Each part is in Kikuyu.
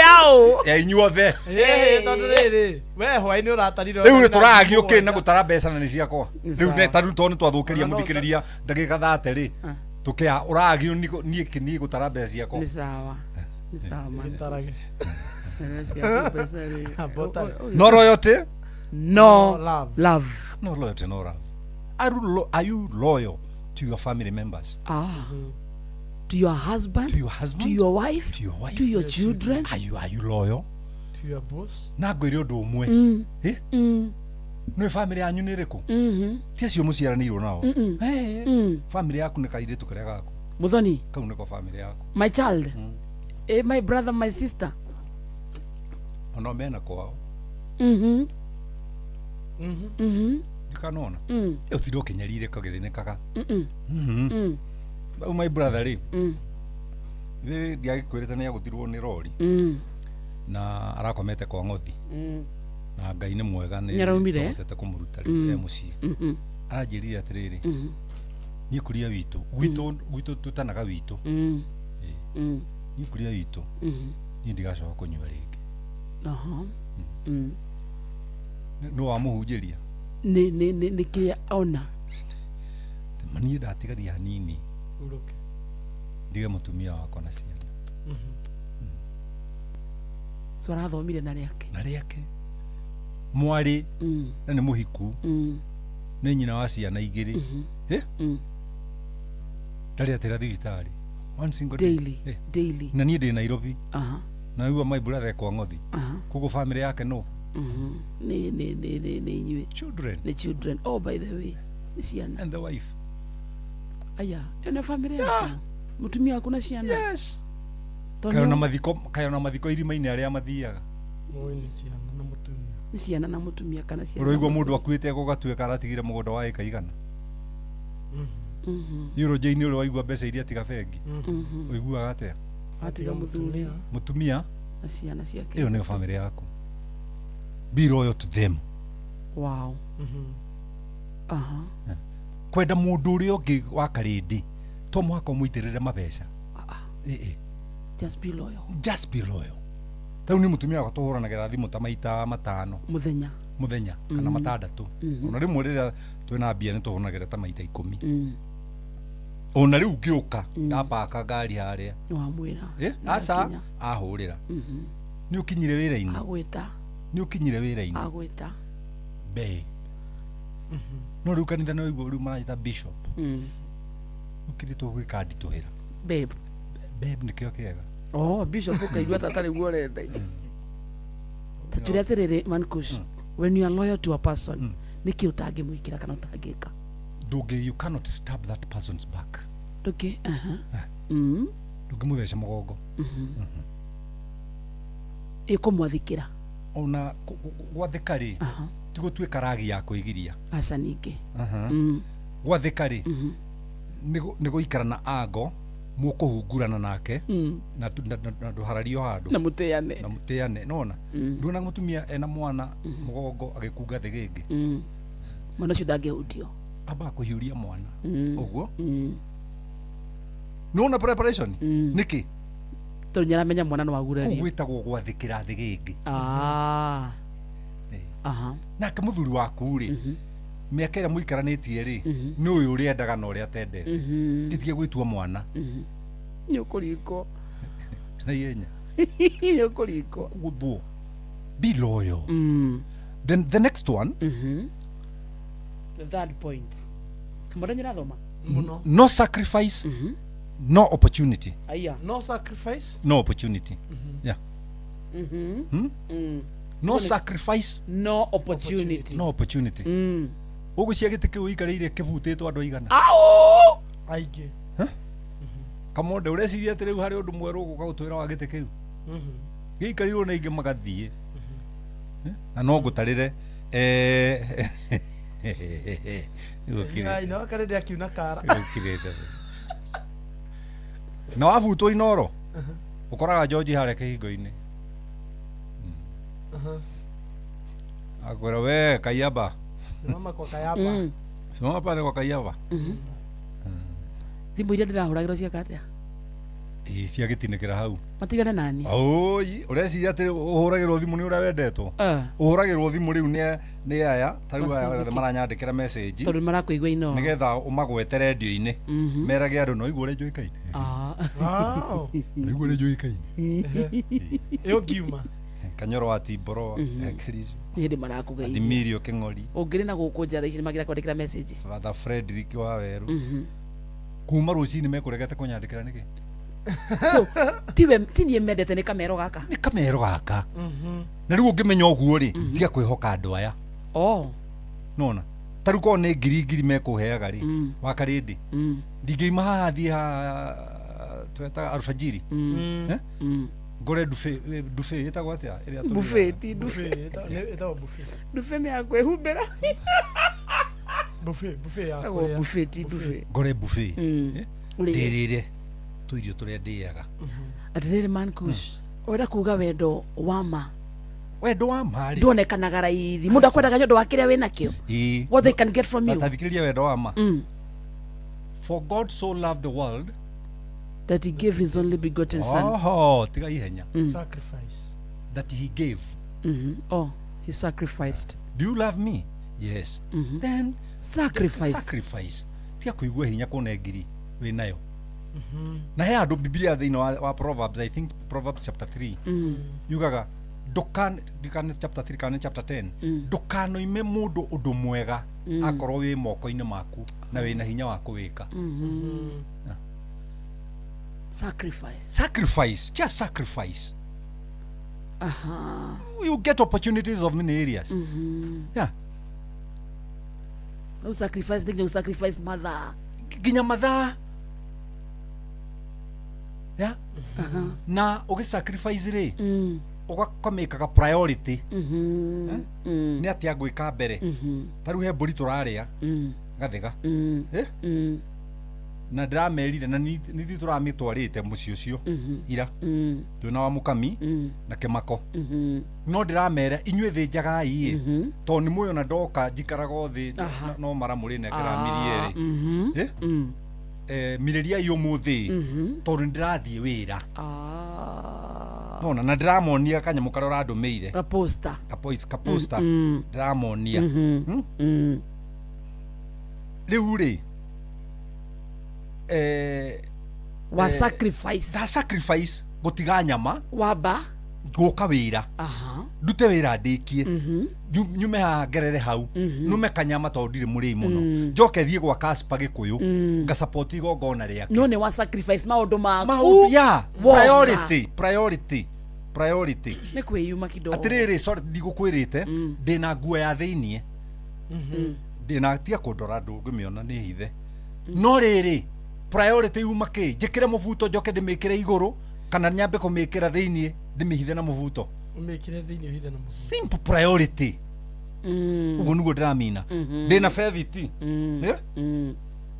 Yaũ. Ya inyuothe. Ĩĩ, tondũ rĩrĩ we hwaĩ-inĩ ũratarire Rĩu tũragio kĩ na gũtara mbeca na nĩ ciakwa. Rĩu Sawa. nĩ tarĩu tondũ nĩ twathũkĩria Ona no mũthikĩrĩria ndagĩka 30 rĩ. Tũkĩa ũragio niĩ kĩ niĩ gũtara mbeca ciakwa. Nĩ sawa. Nĩ sawa man. Gĩtarage. Nĩ ciaku mbeca rĩ. Botare. No loyalty? No No love. love. No loyalty, no love. Are you loyal to your family members? Ah. To your husband, To your husband? to your wife, To your wife? to your children. Are you loyal? To your boss. Na ngwĩre ũndũ ũmwe. Eh? Nĩ family yanyu nĩ ĩrĩkũ? Ti acio mũciaranĩirwo nao. Eh, family yaku nĩ kairĩtu karĩa gaku. Muthoni, Kau nĩko family yaku. my child. Eh, my brother, my sister. Onao mena kwao. Ndikanona. Ĩ ũtinde ũkĩnyarirĩka ũgĩthĩnĩkaga. Rĩu my brother rĩ, ithe ndiagĩkwĩrĩte nĩ agũthirwo nĩ rori na arakomete kwa ng'othi na Ngai nĩ mwega nĩ Nĩaraumire? tũhotete kũmũruta rĩu e mũciĩ. Aranjĩrire atĩrĩrĩ, niĩ kũria witũ gwitũ twĩtanaga witũ. Ĩ. Niĩ kũria witũ niĩ ndigacoka kũnyua rĩngĩ. Aha. Nĩ wamũhunjĩria. Nĩ kĩ ona. Ma niĩ ndatigaria hanini Uruke. ndige mũtumia wakwa na ciana. So arathomire na rĩake. Na rĩake mwarĩ na nĩ mũhiku, nĩ nyina wa ciana igĩrĩ. Eh? Ndarĩ atĩra thibitarĩ one single day. Daily. Eh. Daily. Na niĩ ndĩ Nairobi. Aha. Na igua my brother kwa ng'othi, koguo family yake no Nĩ inyuĩ. Children. Nĩ children. Oh, by the way, nĩ ciana. And the wife. Aya, ĩyo nĩ family yaku. Mũtumia waku na ciana. Yes. Tondũ Kayo na mathiko irima-inĩ arĩa mathiaga. Oi, nĩ ciana na mũtumia. Nĩ ciana na mũtumia kana ciana. Ũroigua mũndũ akuĩte gũgatuĩka aratigire mũgũnda wa ĩka igana yurũnjĩ-inĩ, ũrĩa waigua mbeca iria tiga bengi, ũiguaga atĩa? Atiga mũthuri mũtumia na ciana ciake. Ĩyo nĩyo family yaku. Be loyal to them. Wow. Aha. Kwenda mũndũ ũrĩa ũngĩ wa karĩndĩ to mũhaka ũmũitĩrĩre mabeca. Ĩ. Just be loyal. Just be loyal. Tarĩu nĩ mũtumia wakwa tũhũranagĩra thimũ ta maita 5 mũthenya. Mũthenya kana 6. Ona rĩmwe rĩrĩa twĩna mbia nĩ tũhũranagĩra ta maita 10. Ona rĩu ngĩũka ndapaka ngari harĩa. Nĩ wamwĩra. Eh, Nĩ aca. wakinya. Ahũrĩra, nĩ ũkinyire wĩra-inĩ? Agwĩta. Nĩ ũkinyire wĩra-inĩ? Agwĩta. Be no rĩu kanitha nĩ waigua rĩu maranyita bishop ũkĩrĩtwo gwĩka nditũhĩra. Babe. Babe nĩkĩo kĩega. Oh, bishop ũkaigua ta tarĩ guo ũrenda. Ta twĩre atĩrĩrĩ, Mankush, when you are loyal to a person, nĩkĩ ũtangĩmwĩkĩra kana ũtangĩka? Ndũngĩ, you cannot stab that person's back. Ndũngĩ, aha. Ndũngĩmũtheca mũgongo. Ĩkũmwathĩkĩra. Ona gwathĩka rĩ, ti gũtuĩka ragi ya kwĩgiria. Aca ningĩ. Gwathĩka rĩ, nĩ gũikara na ango mũkũhungurana nake na ndũharario handũ. Na mũtĩane. Na mũtĩane nona nduona mũtumia ena mwana mũgongo agĩkunga thĩ gĩngĩ. Mwana ũcio ndangĩhutio. Ambaga kũhiũria mwana ũguo nĩwona preparation nĩkĩ. Tondũ nĩaramenya mwana no Kũu agurario. gwĩtagwo gwathĩkĩra thĩ gĩngĩ. Ah. Eh. Aha. Nake mũthuri waku rĩ, mĩaka ĩrĩa mũikaranĩtie rĩ, nĩ ũyũ ũrĩa endaga na ũrĩa atendete, gĩtige gwĩtua mwana. Nĩ ũkũringwo. Na ihenya. Nĩ ũkũringwo. Kũgũthwo. Be loyal. Then the next one. The third point, kamwana nĩũrathoma. Mũno. No sacrifice, no opportunity. Aya. No sacrifice. No opportunity, yeah. No sacrifice, no opportunity. No opportunity. Ũguo cia gĩtĩ kĩu ũikarĩire kĩbutĩtwo andũ aigana? Au. Aingĩ. Kamonde, ũreciria atĩ rĩu harĩ ũndũ mwerũ ũgũka gũtwĩra wa gĩtĩ kĩu gĩikarĩirwo na ingĩ magathiĩ. Eh? Na no ngũtarĩre. Eh, gũkirĩte. Ai, no karĩndĩ akiuna kara. Gũkirĩte na wabutwo inoro ũkoraga George harĩa kĩhingo-inĩ akwĩra we Kayaba. Simama kwa Kayaba. Simama pale kwa Kayaba. Thimũ iria ndĩrahũragĩrwo cieka atĩa? Ĩĩ, ciagĩtinĩkĩra hau. Matigane nani. Oi, ũreciria atĩ ũhũragĩrwo thimũ nĩ ũrĩa wendetwo? Ũhũragĩrwo thimũ rĩu nĩ aya ta rĩu aya othe maranyandĩkĩra message Tondũ marakũigua ino. nĩgetha ũmagwete rendio-inĩ, merage andũ no igua ũrĩa njũĩkaine. Wow. No igua ũrĩa njũĩkaine. Ĩyo ngiuma. Kanyoro wa Timboroa, Ekericio, Nĩ hĩndĩ marakũgeithia. Dimirio Kĩng'ori, Ũngĩrĩ na gũkũ nja thaa ici nĩ makwandĩkĩra message. Father Frederick wa Weru. Kuma rũcinĩ mekũregete kũnyandĩkĩra nĩkĩ? So tiwe ti niĩ mendete nĩ kamero gaka. Nĩ kamero gaka. Na rĩu ũngĩmenya ũguo rĩ, tiga kwĩhoka andũ aya. Oh. Nona ta rĩu korwo nĩ ngiri ngiri mekũheaga rĩ, wakarĩndĩ ndingĩima haha thiĩ haha twetaga alfajiri. Eh? Ngore dufe, dufe ĩtagwo atĩa ĩrĩa tũrĩaga? Buffet ti dufe. Buffet, ĩtagwo buffet. Dufe nĩ ya kwĩhumbĩra. Buffet, buffet ya Ĩtagwo kũrĩa. buffet ti buffet. Ngore buffet. Eh? Ũrĩe. Ndĩrĩre tũirio tũrĩa ndĩaga. Atĩrĩrĩ man kush, ũrenda kuga wendo wa ma Wendo wa ma rĩ, nduonekanaga raithi. Mũndũ akwendaga nĩ ũndũ wa kĩrĩa wĩnakĩo. Ĩĩ. What they can get from you. Ta thikĩrĩria wendo wa ma. For God so loved the world That he gave his only begotten son. Oho, tiga ihenya. Sacrifice. That he gave. Oh, he sacrificed. Do you love me? Yes. Then Sacrifice. Sacrifice. Tiga kũigua hinya kuona ngiri wĩ nayo. Na he andũ Biblia thĩinĩ wa Proverbs, I think Proverbs chapter 3. Yugaga ndũkan ndikane chapter 3 kana chapter 10. Ndũkanoime mũndũ ũndũ mwega akorwo wĩ moko-inĩ maku na wĩna hinya wa kũwĩka. Sacrifice. Sacrifice, just sacrifice. You get opportunities of many areas. Yeah. No sacrifice nginya sacrifice mother. Nginya mathaa. Yeah. Na ũgĩ sacrifice rĩ, ũgakamĩkaga priority. Nĩ atĩa ngwĩka mbere? Ta rĩu he mbũri tũrarĩa gathega. Eh? Na ndĩramerire na nithuĩ tũramĩtwarĩte mũciĩ ũcio ira twĩna wa mũkami na kĩmako, no ndĩramera inyuĩ thĩnjagai ĩ, tondũ nĩ mũĩ ona ndoka njikaraga o thĩ no mara mũrĩnengera miri ĩrĩ. Eh? Mirĩriai ũmũthĩ tondũ nĩ ndĩrathiĩ wĩra. Nona na ndĩramonia kanyamũ karĩa ũrandũmĩire. Kaposta. Kaposta ndĩramonia. Rĩu rĩ, Wa sacrifice. Da sacrifice gũtiga nyama Waba. gũka wĩra. Ndute wĩra ndĩkie, nyume haha ngerere hau nume kanyama tondũ ndirĩ mũrĩi mũno, njoke thiĩ gwa Kaspa Gĩkũyũ ngasupport igongona rĩake. No nĩ wa sacrifice maũndũ maku. Maũndũ ya Woka. priority, priority, priority. Nĩ kwĩyuma kidogo. Atĩrĩrĩ, sorry ndigũkwĩrĩte, ndĩna nguo ya thĩiniĩ, ndĩna tiga kũndora ndũngĩmĩona nĩ hithe, no rĩrĩ priority yuma kĩ? Njĩkĩre mũbuto njoke ndĩmĩkĩre igũrũ kana nyambe kũmĩkĩra thĩiniĩ ndĩmĩhithe na mũbuto? Ũmĩkĩre thĩinĩ ũhithe na mũbuto. Simple priority. Ũguo nĩguo ndĩramina. Ndĩna bethiti. Eh?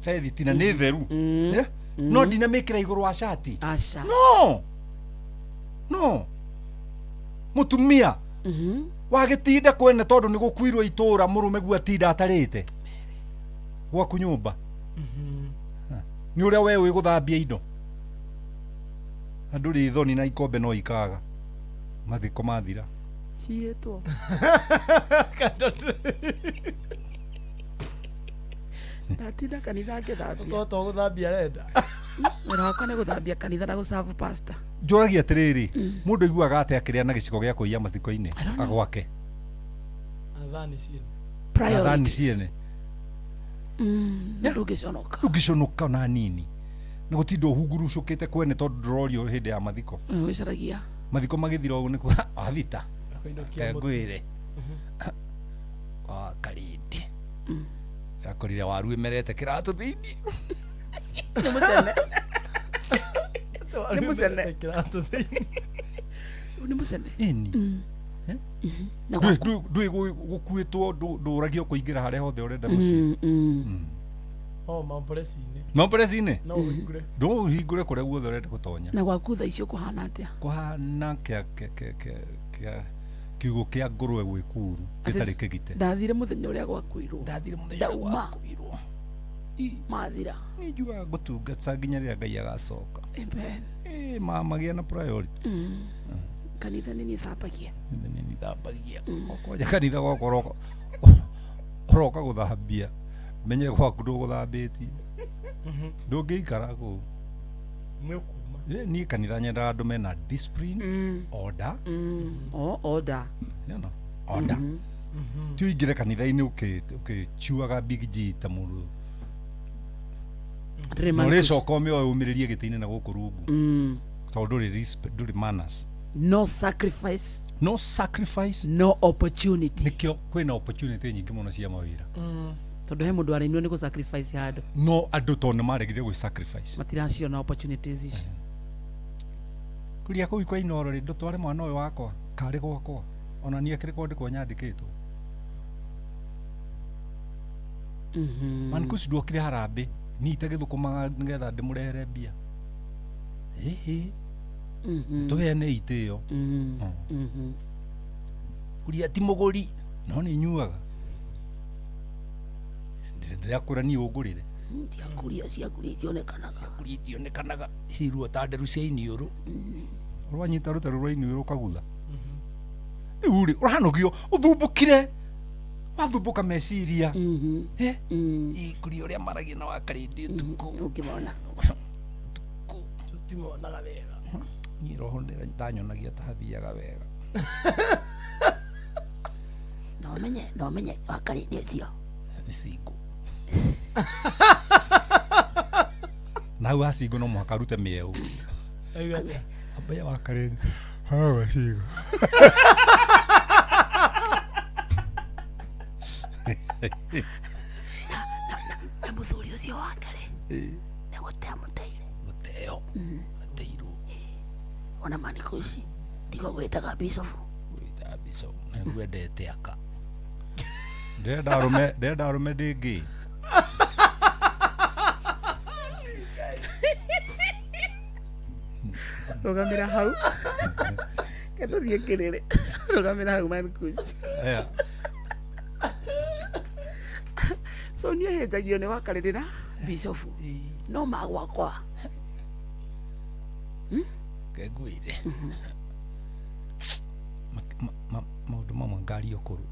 Bethiti na nĩ theru. Eh? No ndinamĩkĩra igũrũ wa cati. Aca. No no mũtumia wagĩtinda kwene tondũ nĩ gũkuirwo itũra mũrũme guo atinda atarĩte gwaku nyũmba nĩ ũrĩa we wĩ gũthambia indo na ndũrĩ thoni na ikombe no ikaga mathiko mathira. Ciĩtwo ndatinda kanitha ngĩthambia. Toto gũthambia arenda. Wĩra wakwa nĩ gũthambia kanitha na gũcabu pastor. Njũragia atĩrĩrĩ, mũndũ aiguaga atĩa akĩrĩa na gĩciko gĩa kũiya mathiko-inĩ agwake? Athani ciene. Na thani ciene. Ndũngĩconoka. Ndũngĩconoka ona nini nĩ gũtinda ũhungurucũkĩte kwene tondũ ndũrorio hĩndĩ ya mathiko. Wĩcaragia. Mathiko magĩthira ũguo nĩ wavita. Akũinũkia mũtu. Ngwĩre wa karindi akorire waru ĩmerete kĩratũ thĩinĩ. Nĩ mũcene. Nĩ mũcene. Kĩratũ thĩinĩ. Nĩ mũcene. Ĩni. Na Ndũĩ gũkuĩtwo, ndũragio kũingĩra harĩa hothe ũrenda mũciĩ. Oh, mamboreci-inĩ. Mamboreci-inĩ? No ũhingũre. Ndũhingũre kũrĩa guothe ũrenda gũtonya. Na gwaku thaa icio kũhana atĩa? Kũhana kĩa kiugo kĩa ngũrwe gwĩkuru gĩtarĩ kĩgite. Ndathire mũthenya ũrĩa gwakuirwo. Ndathire mũthenya Ndauma. gwakuirwo. Mathira. Niĩ njugaga ngũtungata nginya rĩrĩa Ngai agacoka. Amen. Ĩ, mama gĩa na priority. Kanitha nĩ niĩ thambagia. Nĩ niĩ thambagia. Okwanja kanitha gwakwa ũroka ũroka gũthambia menye gwaku ndũgũthambĩtie. Ndũngĩikara kũu. Nĩ ũkuma. Ĩ, niĩ kanitha nyendaga andũ mena discipline, order, O order. you know, order. Ti ũingĩre kanitha-inĩ ũkĩchuaga big G ta mũndũ. Ndĩrĩ Na man kush. ũrĩcoka ũmĩoe ũmĩrĩrie gĩtĩ-inĩ na gũkũ rungu. Tondũ ndũrĩ respect, ndũrĩ manners. No sacrifice, No sacrifice. no opportunity. Nĩkĩo kwĩna opportunity nyingĩ mũno cia mawĩra. Tondũ he mũndũ aremirwo nĩ gũ sacrifice handũ. No andũ tondũ nĩ maregire gwĩ sacrifice. Matiraciona opportunities ici. Kũria kũu kwa Inooro rĩ, ndũtware mwana ũyũ wakwa karĩ gwakwa ona niĩ akĩrĩ kwandĩkwo nyandĩkĩtwo. Mankuci nduokire harambĩ niĩ itagĩthũkũmaga nĩgetha ndĩmũrehere mbia. Ĩhĩ, tũheane itĩo. Kũria ti mũgũri no nĩ nyuaga. Ndĩrakũra niĩ ũngũrĩre. Ciakuria ciakuria itionekanaga. Kũria itionekanaga ciruo ta nderu cia iniũrũ. Ũrwanyita rũteru rwa iniũrũ ũkagutha. Rĩu rĩ ũranogio ũthumbũkire wathumbũka meciria. Eh, ikuria ũrĩa maragia na wakarĩndĩ ũtukũ. Ũngĩmona. Tũtimonaga wega. Niĩ roho ndanyonagia ta hathiaga wega. No menye, no menye wakarĩndĩ ũcio. Nĩ cingũ. Na hau ha cingũ no mũhaka arute mĩeũ. Auga atĩa? Ambaya wakarĩndĩ. Hawa cingũ. Na mũthuri ũcio wake-rĩ, nĩ gũte amũteire. Gũteo. Ateirwo. Ona manikuci tiga gwĩtaga bicobu. Gwĩta bishop. Na nĩguo endete aka. Ndĩrenda arũme, ndĩrenda arũme ndĩ gay. Rũgamĩra hau. Kendũthiĩ kĩrĩrĩ. Rũgamĩra hau manikuci. Aya. So niĩ hĩnjagio nĩ wakarĩrĩra bicobu. No magwakwa. Kengwĩre. Maũndũ mamwe ngari ũkũrũ.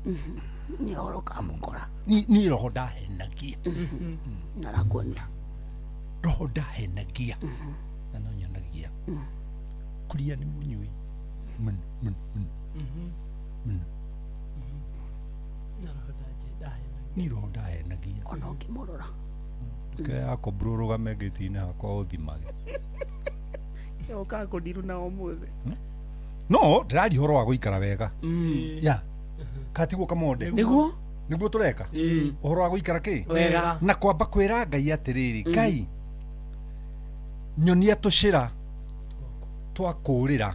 Nĩ ũhoro ũkamũkora. Niĩ roho ndahenagia. Na arakuonia. Roho ndahenagia. Na no nyonagia. Kuria nĩ mũnyui. Mũno mũno mũno. Mũno. Na roho ndahenagia. Niĩ roho ndahenagia. Ona ũngĩmũrora. Ke Jacob rũrũgame ngĩti-inĩ hakwa ũthimage. Ũkaga kũndiruna ũmũthĩ. No ndĩraria ũhoro wa gũikara wega. Ya. Katiguo kamonde. Nĩguo? Nĩguo tũreka. Ũhoro wa gũikara kĩ? Wega. Na kwamba kwĩra Ngai atĩrĩrĩ, Ngai nyonia tũcĩra twa kũũrĩra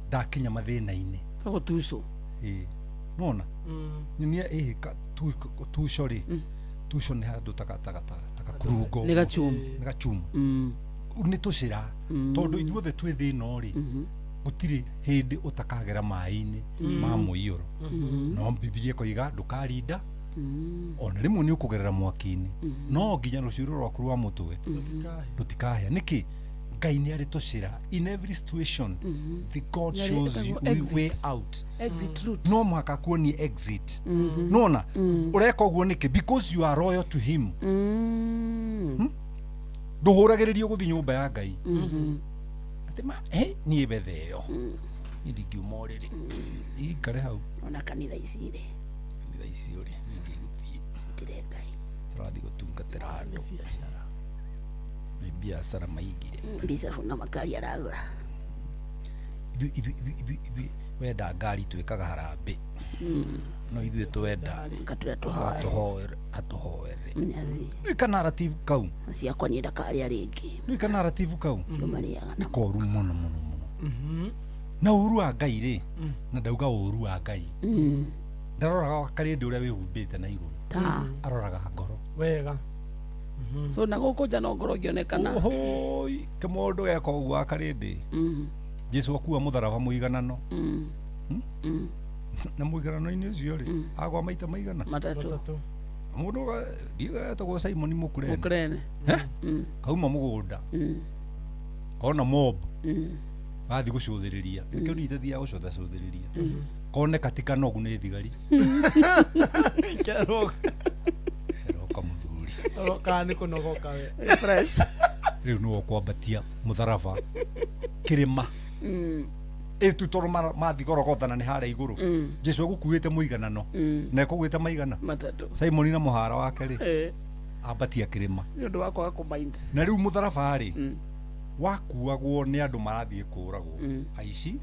ndakinya mathĩna-inĩ. Tũgũtucwo. Ĩĩ. Nona nyonia ĩhĩ tuco rĩ, tuco nĩ handũ ta gakurungo. Nĩ gachumu. Nĩ gachumu. Nĩ tũcĩra tondũ ithuothe twĩ thĩna rĩ, gũtirĩ hĩndĩ ũtakagera maĩ-inĩ ma mũiyũro. No Bibilia ĩkoiga ndũkarinda ona rĩmwe nĩ ũkũgerera mwaki-inĩ no nginya rũciũ rwaku rwa mũtwe rũtikahĩa. Nĩkĩ? Ngai nĩ arĩ tũcĩra. In every situation the God Nĩ arĩ shows you ĩtagwo exit. way out. Exit route. No mũhaka kuonie exit. Nona ũreka ũguo nĩkĩ? Because you are loyal to him. Ndũhũragĩrĩrio gũthiĩ nyũmba ya Ngai. Atĩ ma niĩ betha ĩyo niĩ ndingiuma ũrĩrĩ ikare hau. Ona kanitha ici rĩ, Kanitha icio rĩ niĩ ngĩgũthiĩ. gũtirĩ Ngai. Tũrathiĩ gũtungatĩra andũ. Nĩ biacara maigire. Bicobu na makari aragũra. Ithuĩ wenda ngari twĩkaga harambĩ. No ithuĩ twenda Ngatũra tũhoe. atũhoere. Nyathi. Nĩ ka narrative kau. Ciakwa niĩ ndakarĩa rĩngĩ. Nĩ ka narrative kau. Cio marĩaga Nĩ namo. koru mũno mũno mũno. Na ũru wa Ngai rĩ, na ndauga ũru wa Ngai. Ndaroraga karĩndĩ ũrĩa wĩhumbĩte na igũrũ. Ta. Aroraga ngoro. Wega. So na gũkũ nja no ngoro ĩngĩonekana. Ohoi, kĩmũndũ geka ũguo wa karĩndĩ. Jesu akua mũtharaba mũiganano. Na mũiganano-inĩ ũcio rĩ, agwa maita maigana. Matatũ. Matatũ. Mundu etagwo Simon Mukurene. Mukurene. Kauma mugunda. Kona mob. Gathi gucuthiriria. Nikio ni ithethiaga gucuthacuthiriria. Kone katika nogu ni thigari. Keroka. Keroka muthuri. Kana ni kunogoka we. Fresh. Riu no kwambatia mutharaba kirima. Itu toro mathi gorogotha na ni haria iguru. Jesu egukuite muiganano. Na ekugwite maigana. Matatu. Simon na muhara wake ri. Ambatia kirima. Ni undu wa kwaga kumind. Na riu mutharaba ri. Wakuagwo ni andu marathie kuragwo. Aici.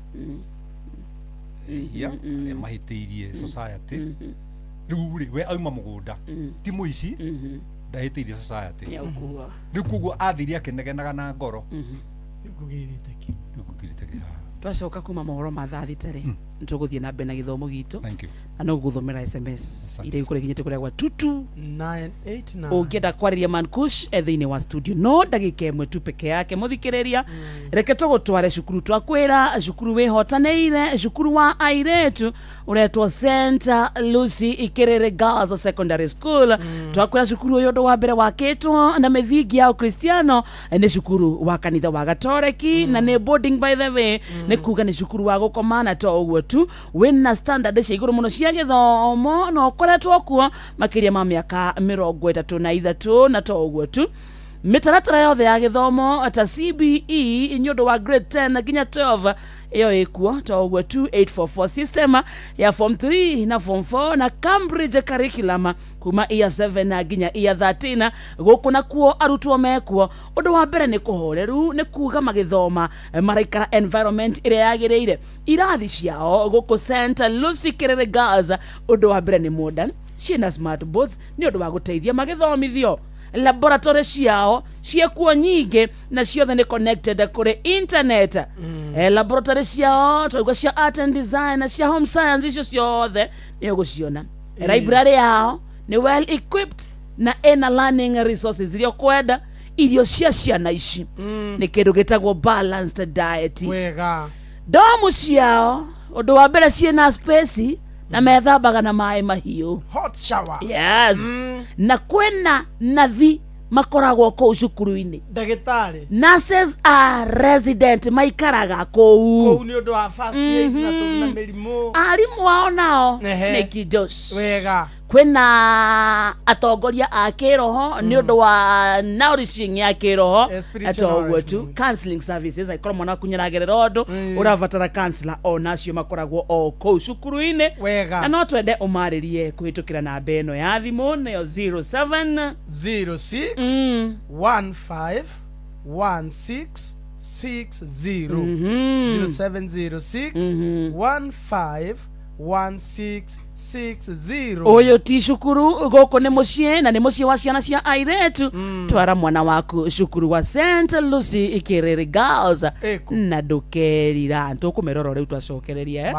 Ya, aria mahitiirie society. Riu ri we auma mugunda. Ti muici. Ndahitiirie society. Ni aukua. Riu koguo athirie akinegenaga na ngoro. Kugirite ki. Kugirite ki. Twacoka kuma mohoro ma thaa thita ri nituguthie na mbere na githomo gitu na no guthomera SMS iria igukorwo ikinyite kuria gwa 22989 ungienda kwariria Mankush thiini wa studio no ndagika ĩmwe tu peke yake muthikiriria. Reke tugutware cukuru twakwira cukuru wihotanĩire cukuru wa airetu uretwo St Lucy Ikerere Girls Secondary School. Twakwira cukuru uyu undu wa mbere wakitwo na mithingi ya Ukristiano ni cukuru wa kanitha wa Gatoreki na ni boarding by the way ni kuga ni cukuru wa gukoma na to uguo tu wina standard cia iguru muno cia githomo na ukoretwo kuo makiria ma miaka 33 na to uguo tu mitaratara yothe ya githomo ta CBE ni undu wa grade 10 nginya 12 iyo ikuo to uguo 2844 system ya form 3 na form 4 na Cambridge curriculum kuma year 7 nginya year 13 guku na kuo arutwo mekuo undu wa mbere ni kuhoreru ni kuga magithoma maraikara environment iria yagiriire irathi ciao guku St Lucy Kerere Girls undu wa mbere ni modern ciina smart boards ni undu wa guteithia magithomithio laboratory ciao ciekuo nyingi na ciothe ni connected kuri internet. Laboratory ciao twaigua cia art and design na cia home science icio ciothe ni uguciona. Library yao ni well equipped na ena learning resources iria ukwenda. Irio cia ciana ici ni kindu gitagwo balanced diet. Wega. Domu ciao undu wa mbere ciina space na methambaga na maĩ mahiũ. Hot shower. Yes. Na kwena nathi makoragwo kũu cukuru-inĩ. Ndagĩtarĩ. Nurses are resident maikaraga kũu. Kũu nĩ ũndũ wa first aid na tũna mĩrimũ. Arimũ ao nao nĩ kidos. Wega. Kwĩna atongoria a kĩroho nĩ ũndũ wa nourishing ya kĩroho atoguo tu counseling services aikorwo mwana waku nĩaragerera ũndũ ũrabatara counselor onacio makoragwo o kũu cukuru-inĩ. Wega. Na no twende ũmarĩrie kũhĩtũkĩra namba ĩno ya thimũ nĩyo 07 06 15 16 60 0706 15 16 60. Uyu ti cukuru guku ni mucii na ni mucii wa ciana cia airetu. Twara mwana waku cukuru wa St Lucy Ikerere Girls na ndukerira ntukumerora riu twacokereria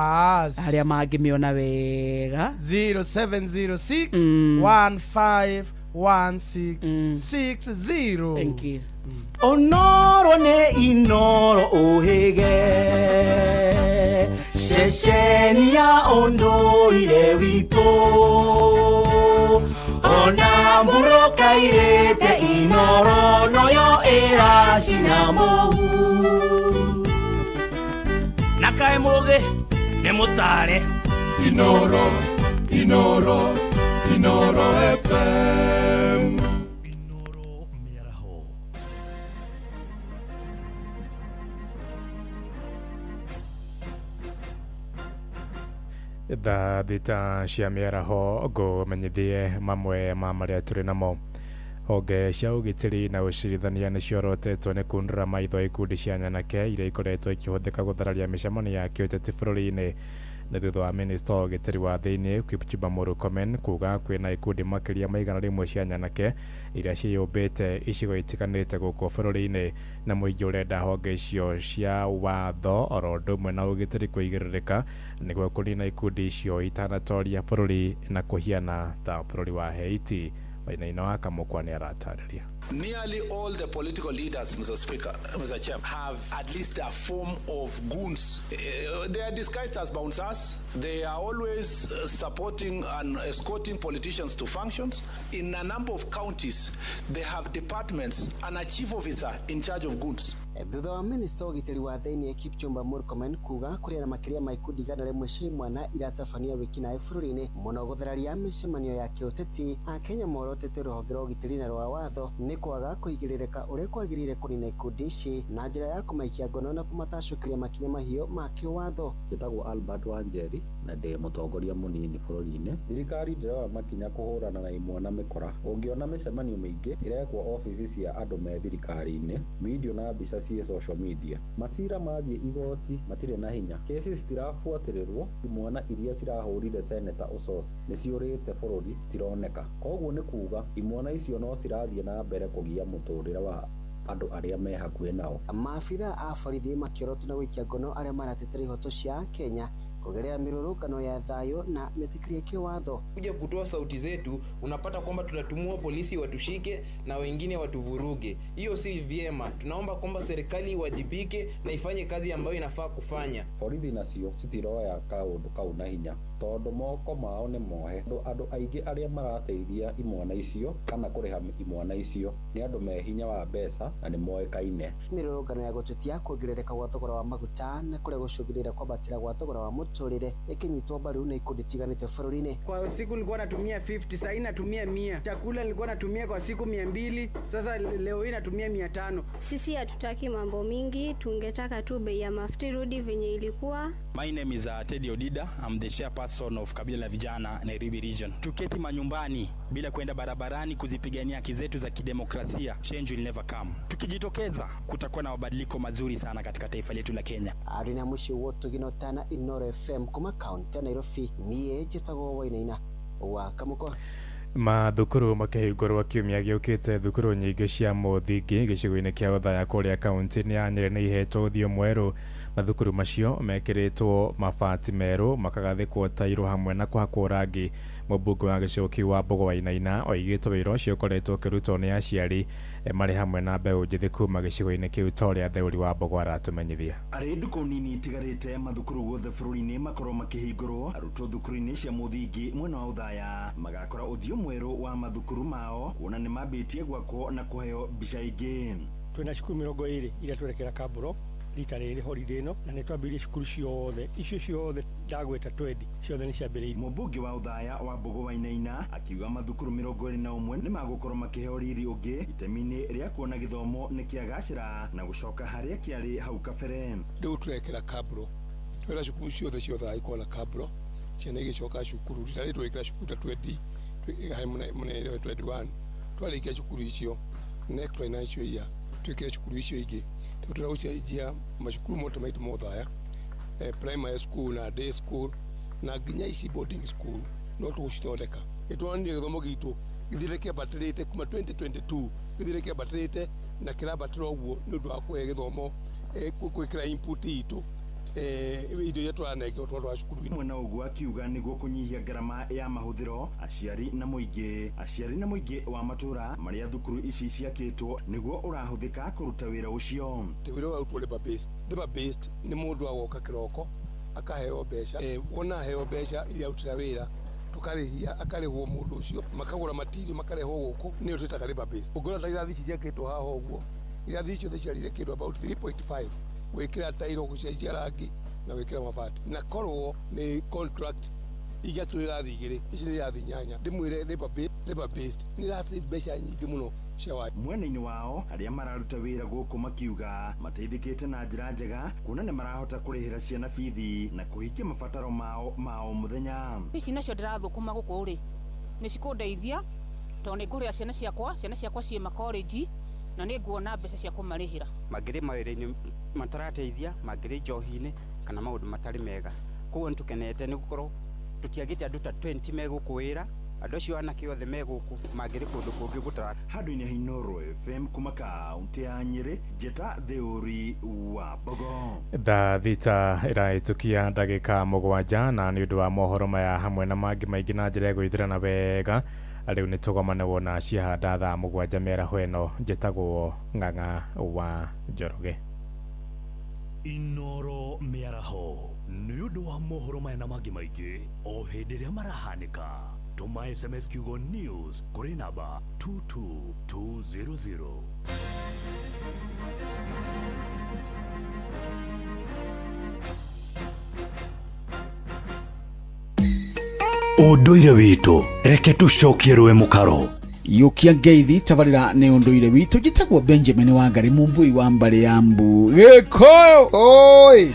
aria mangimiona wega 0706 15 16 60. Thank you. Onoro ne inoro ohege ceceni ya ondoire witũ ona mburoka irĩte inoro noyo ĩracina mũhu na kaĩ mũgĩ nĩ mũtare. Inoro, Inoro, Inoro FM. Inoro mĩaraho. Thaa thita cia mĩaraho ngũmenyithie mamwe ma marĩa tũrĩ namo. Honge cia ũgitĩri na ũcirithania nĩ ciorotetwo nĩ kundũra maitho ikundi cia nyanake iria ikoretwo ikĩhũthĩka gũthararia mĩcemanio ya kĩũteti bũrũri-inĩ. Nĩ thutha wa minista wa ũgitĩri wa thĩinĩ Kipchumba Murkomen kuga kwĩna ikundi makĩria ma 100 cia nyanake iria ciĩyũmbĩte icigo itiganĩte gũkũ bũrũri-inĩ na mũingĩ ũrenda honge icio cia watho oro ũndũ ũmwe na ũgitĩri kũigĩrĩrĩka nĩguo kũnina ikundi icio itanatoria bũrũri na kũhiana ta bũrũri wa Haiti. Wainaina wa Kamũkwa nĩ aratarĩria. Nearly all the political leaders, Mr. Speaker, Mr. Chair, have at least a form of goons. They are disguised as bouncers. They are always supporting and escorting politicians to functions. In a number of counties, they have departments and a chief officer in charge of goons. Thutha wa minista wa ũgitĩri wa thĩinĩ Kipchumba Murkomen kuga kũrĩ na makĩria ma ikundi 100 cia imwana iratabania wĩkinaĩ bũrũri-inĩ mũno gũthararia mĩcemanio ya kĩũteti. Akenya morotete rũhonge rwa ũgitĩri na rwa watho nĩ kwaga kũigĩrĩrĩka ũrĩa kwagĩrĩire kũnina ikundi ici na njĩra ya kũmaikia ngono na kũmatacũkĩria makinya mahiũ ma kĩwatho. Njĩtagwo Albert Wanjeri na ndĩ mũtongoria mũnini bũrũri-inĩ. Thirikari ndĩroya makinya kũhũrana na imwana mĩkora. Ũngĩona mĩcemanio mĩingĩ ĩrekwo obici cia andũ me thirikari-inĩ, video na mbica ciĩ social media. Macira mathiĩ igoti matirĩ na hinya. Kesi citirabuatĩrĩrwo, imwana iria cirahũrire seneta Osotsi nĩciũrĩte bũrũri citironeka. Koguo nĩ kuga imwana icio no cirathiĩ na mbere kũgia mũtũrĩre wa andũ arĩa me hakuhĩ nao. Maabitha a borithi makĩorotwo na gũikia ngono arĩa maratetera ihoto cia Kenya kugerera mirũrũngano ya thayũ na mĩtĩkĩrie kĩwatho. Kuja kutoa sauti zetu, unapata kwamba tunatumua polisi watushike na wengine watuvuruge. Hiyo si vyema. Tunaomba kwamba serikali iwajibike na ifanye kazi ambayo inafaa kufanya. Borithi nacio citiroya kaũndũ kau na hinya tondũ moko mao nĩ mohe. Andũ aingĩ arĩa marateithia imwana icio kana kũrĩha imwana icio nĩ andũ me hinya wa mbeca na nĩ moĩkaine. Mĩrũrũngano ya gũtetia kuongerereka gwa thogora wa maguta na kũrĩa gũcũngĩrĩria kwambatĩra gwa thogora wa mũtũrĩre ĩkĩnyitwo mbaru nĩ ikundi itiganĩte bũrũri-inĩ. Kwa siku nilikuwa natumia 50, sasa natumia 100. Chakula nilikuwa natumia kwa siku 200, sasa leo hii natumia 500. Sisi hatutaki mambo mingi, tungetaka tu bei ya mafuta irudi venye ilikuwa. My name is Teddy Odida. I'm the chairperson of Kabila la Vijana Nairobi Region. Tuketi manyumbani bila kwenda barabarani kuzipigania haki zetu za kidemokrasia, change will never come. Tukijitokeza kutakuwa na mabadiliko mazuri sana katika taifa letu la Kenya. Arina mushi wotu ginotana Inoro FM kuma kaunti ya Nairobi, niĩ njĩtagwo Wainaina wa Kamũkwa. Mathukuru makĩhingũrwo kiumia gĩũkĩte, thukuru nyingĩ cia mũthingi gĩcigo-inĩ kĩa Othaya kũrĩa kaunti-inĩ ya Nyĩrĩ nĩ ihetwo ũthiũ mwerũ. Mathukuru macio mekĩrĩtwo mabati merũ, makagathĩkwo tairo hamwe na kũhakwo rangi. Mũmbunge wa gĩcigo kĩu wa Mbogo Wainaina oigĩte wĩra ũcio ũkoretwo ũkĩrutwo nĩ aciari marĩ hamwe na mbeũ njĩthĩ kuma gĩcigo-inĩ kĩu ta ũrĩa Theuri wa Mbogo aratũmenyithia. Arĩ ndukũ nini itigarĩte mathukuru guothe bũrũri-inĩ makorwo makĩhingũrwo, arutwo thukuru-inĩ cia mũthingi mwena wa Othaya magakora ũthiũ mwerũ wa mathukuru mao kuona nĩ mambĩtie gwakwo na kũheo mbica ingĩ. Twĩna cukuru 20 iria twerekera Kamburo rita rĩrĩ holiday ĩno, na nĩ twambĩrĩirie cukuru ciothe icio ciothe ndagweta 20 ciothe nĩ ciambĩrĩirie. Mũmbunge wa Othaya wa Mbogo Wainaina akiuga mathukuru 21 nĩ magũkorwo makĩheo riri ũngĩ itemi-inĩ rĩa kuona gĩthomo nĩ kĩagacĩra na gũcoka harĩa kĩarĩ hau kabere. Rĩu tũrekera Kamburo, twĩna cukuru ciothe cia Othaya ikorwo na Kamburo, ciana igĩcoka cukuru. Rita rĩrĩ twekĩra cukuru ta 20 mũnene 21 twarĩkia cukuru icio next financial year twĩkĩre cukuru icio ingĩ. Tũtũra gũcenjia macukuru mothe maitũ ma Othaya, primary school na day school na nginya ici boarding school no tũgũcithondeka. Nĩtwonire gĩthomo gitũ gĩthiĩte kĩambatĩrĩte kuma 2022 gĩthiĩte kĩambatĩrĩte na kĩrambatĩra ũguo nĩ ũndũ wa kũhe gĩthomo gwĩkĩra input itũ indo iria tũranengerwo twatwara cukuru-inĩ. Mwena ũguo akiuga nĩguo kũnyihia ngarama ya mahũthĩro aciari na mũingĩ wa matũra marĩa thukuru ici ciakĩtwo nĩguo ũrahũthĩka kũruta wĩra ũcio. Wĩra ũrarutwo labour based. Labour based nĩ mũndũ agoka kĩroko akaheo mbeca, wona aheo mbeca iria arutĩra wĩra tũkarĩhia akarĩhwo mũndũ ũcio, makagũra matirio makarehwo gũkũ, nĩyo twĩtaga labour based. Ũngĩona ta irathi ici ciakĩtwo haha ũguo, irathi ciothe ciarire kĩndũ about 3.5 gwĩkĩra tairo, gũcenjia rangi na gwĩkĩra mabati, na korwo nĩ contract igatũ irathi igĩrĩ, ici nĩ irathi 8. Ndĩmwĩre labour based nĩ ĩrasave mbeca nyingĩ mũno cia wa. Mwena-inĩ wao arĩa mararuta wĩra gũkũ makiuga mateithĩkĩte na njĩra njega kuona nĩ marahota kũrĩhĩra ciana bithi na kũhingia mabataro mao ma o mũthenya. Ici nacio ndĩrathũkũma gũkũ rĩ nĩ cikũndeithia tondũ nĩ ngũrĩha ciana ciakwa ciĩ makorenji na nĩ nguona mbeca cia kũmarĩhĩra. Mangĩrĩ mawĩra-inĩ matarateithia, mangĩrĩ njohi-inĩ kana maũndũ matarĩ mega. Koguo nĩtũkenete nĩ gũkorwo tũtiagĩte andũ ta 20 me gũkũ wĩra, andũ acio anake othe me gũkũ mangĩrĩ kũndũ kũngĩ gũtara. Handũ-inĩ ha Inoro FM kuma kaunti ya Nyĩrĩ, njĩta Theuri wa Mbogo. Thaa 6 ĩrahĩtũkia ndagĩka 7, na nĩ ũndũ wa mohoro maya hamwe na mangĩ maingĩ na njĩra ya gwĩthĩrana wega, Rĩu nĩ tũgomane wona ciahanda thaa 7 mĩaraho ĩno. Njĩtagwo Ng'ang'a wa Njoroge. Inoro mĩaraho nĩ ũndũ wa mohoro maya na mangĩ maingĩ o hĩndĩ ĩrĩa marahanĩka. Tũma SMS kiugo news kũrĩ namba 22200. Ũndũire witũ reke tũcokie rũĩ mũkaro. Yũkia ngeithi tabarĩra nĩ ũndũire witũ. Njĩtagwo Benjamin Wangari, mumbui wa mbarĩ ya mbu Gĩkũyũ. Oi.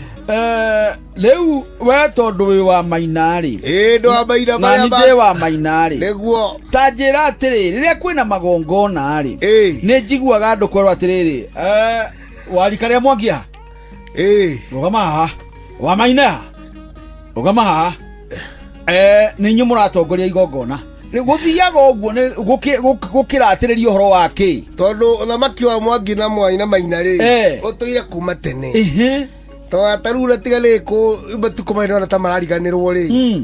Rĩu we tondũ wĩ wa maina rĩ, Ĩĩ, ndĩ wa maina na marĩa niĩ ndĩ wa maina rĩ, nĩguo ta njĩra atĩrĩ, rĩrĩa kwĩna magongona rĩ, nĩ njiguaga andũ kwerwo atĩrĩrĩ, warika rĩa mwangi haha, rũgama haha, wa maina haha, rũgama haha, nĩ inyuĩ mũratongoria igongona. Rĩu gũthiaga ũguo nĩ gũkĩratĩrĩria ũhoro wa kĩ? Tondũ ũthamaki wa mwangi na mwai na maina rĩ, ũtũire kuma tene. Tondũ ta rĩu ũrĩa tiga nĩ kũ matukũ maya ndĩrona ta marariganĩrwo rĩ,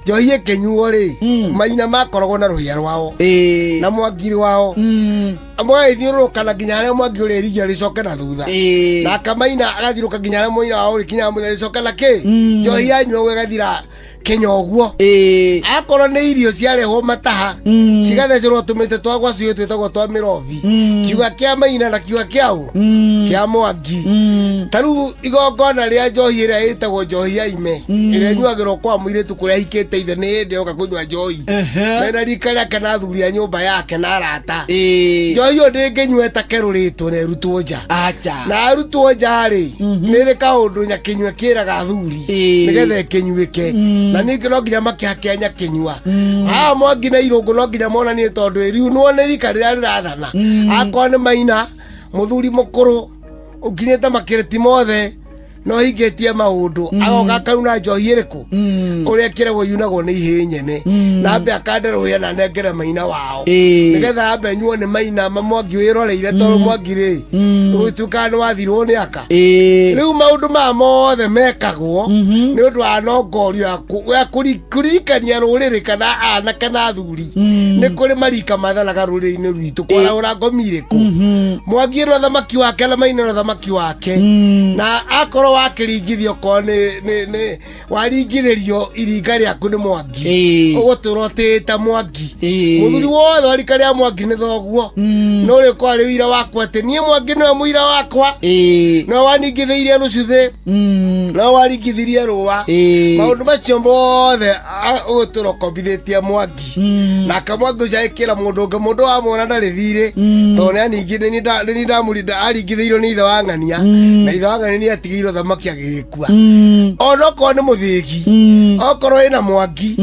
njohi ĩkĩnyuo rĩ, maina makoragwo na rũhĩa rwao na mwangi wao, mũgagĩthiũrũrũkana nginya harĩa mwangi ũrĩrigia rĩcoke na thutha, na akamaina agathiũrũka nginya harĩa mũina wao ũrĩkinyaga mũthenya rĩcoke na kĩ njohi yanyua ũguo ĩgathira kenya ũguo. Akorwo nĩ irio ciarehwo mataha cigathecerwo tũmĩtĩ twa gwacio twĩtagwo twa mĩrobi, kiuga kĩa maina na kiuga kĩa ũ kĩa mwangi. Ta rĩu igongona rĩa njohi ĩrĩa ĩtagwo njohi ya ime, ĩrĩa ĩnyuagĩrwo kwa mũirĩtu kũrĩa ahikĩte ithe, nĩ hĩndĩ yoka kũnyua njohi mena rika rĩake na athuri a nyũmba yake na arata. Njohi ĩyo ndĩngĩnyua ĩtakerũrĩtwo na ĩrutwo nja. Na arutwo nja rĩ, nĩ ĩrĩ kaũndũ nyakĩnyua kĩraga athuri nĩgetha ĩkĩnyuĩke, na ningĩ no nginya makĩhake nyakĩnyua haha mwangi na irũngũ, no nginya monanie tondũ ĩriunwo nĩ rika rĩrĩa rĩrathana. Akorwo nĩ maina, mũthuri mũkũrũ ũkinyĩte makĩrĩti mothe no hingĩtie maũndũ, agoka akauna njohi ĩrĩkũ ũrĩa kĩragwo yunagwo nĩ ihĩĩ nyene, na ambe akande rũhĩa na anengere maina wao, nĩgetha ambe nyuo nĩ maina ma mwangi wĩroreire, tondũ mwangi rĩ ũgĩtuĩkaga nĩ wathirwo nĩ aka. Rĩu maũndũ maya mothe mekagwo nĩ ũndũ wa nongorio ya kũririkania rũrĩrĩ kana anake na athuri nĩ kũrĩ marika mathanaga rũrĩrĩ-inĩ rwitũ kwarahũra ngomi irĩkũ. Mwangi na thamaki wake na maina na thamaki wake, na akorwo wakĩringithio korwo nĩ waringithĩrio iringa rĩaku nĩ mwangi, ũgũtũra ũtĩĩte mwangi. Mũthuri wothe wa rika rĩa mwangi nĩ thoguo, no rĩkorwo arĩ wĩira wakwa atĩ niĩ mwangi nĩwe mũira wakwa, nĩwe waningithĩirie rũcuthĩ, nĩwe waringithirie rũa. Maũndũ macio mothe ũgũtũra ũkombithĩtie mwangi, nake mwangi ũcio agĩkĩra mũndũ ũngĩ, mũndũ wamwona ndarĩ thirĩ, tondũ nĩ ndamũrinda aringithĩirio nĩ ithe wa ng'ania, na ithe wa ng'ania nĩ atigĩirwo thamaki agĩgĩkua. Onokorwo nĩ mũthĩgi, okorwo ĩna mwangi,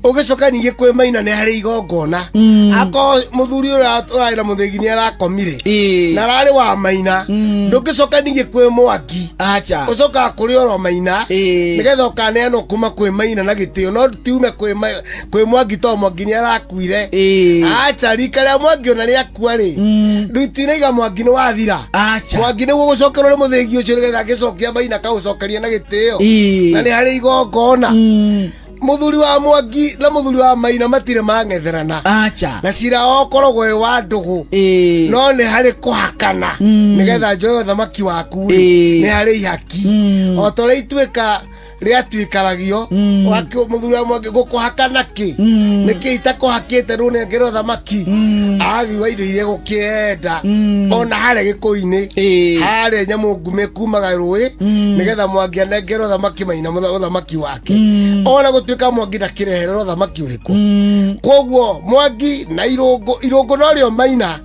ũgĩcoka ningĩ kwĩ maina nĩ harĩ igongona. Akorwo mũthuri ũrĩa ũrarĩ na mũthĩgi nĩ arakomire na ararĩ wa maina, ndũngĩcoka ningĩ kwĩ mwangi, ũcokaga kũrĩ oro maina, nĩgetha ũkaneanwo kuma kwĩ maina na gĩtĩo, no tiume kwĩ mwangi tondũ mwangi nĩ arakuire. Acha, rika rĩa mwangi ona rĩakua rĩ, rĩu tinaiga mwangi nĩ wathira. Mwangi nĩguo gũcokerwo nĩ mũthĩgi ũcio, nĩgetha angĩcokia maina kaũcokeria na gĩtĩo, na nĩ harĩ igongona. Mũthuri wa mwangi na mũthuri wa maina matirĩ mang'etherana, na cira wao ũkoragwo wĩ wa ndũgũ, no nĩ harĩ kũhakana nĩgetha njoe ũthamaki waku rĩ, nĩ harĩ ihaki o ta ũrĩa ituĩka rĩatuĩkaragio. Mũthuri wa mwangi gũkũhakana kĩ nĩkĩ itakũhakĩte rũnengere ũthamaki, agiuga indo iria gũkĩenda. Ona harĩa gĩkũyũ-inĩ harĩa nyamũ ngume kumaga rũĩ nĩgetha mwangi anengere ũthamaki maina ũthamaki wake, ona gũtuĩka mwangi ndakĩreherera ũthamaki ũrĩkũ. Koguo mwangi na irũngũ, irũngũ norĩo maina,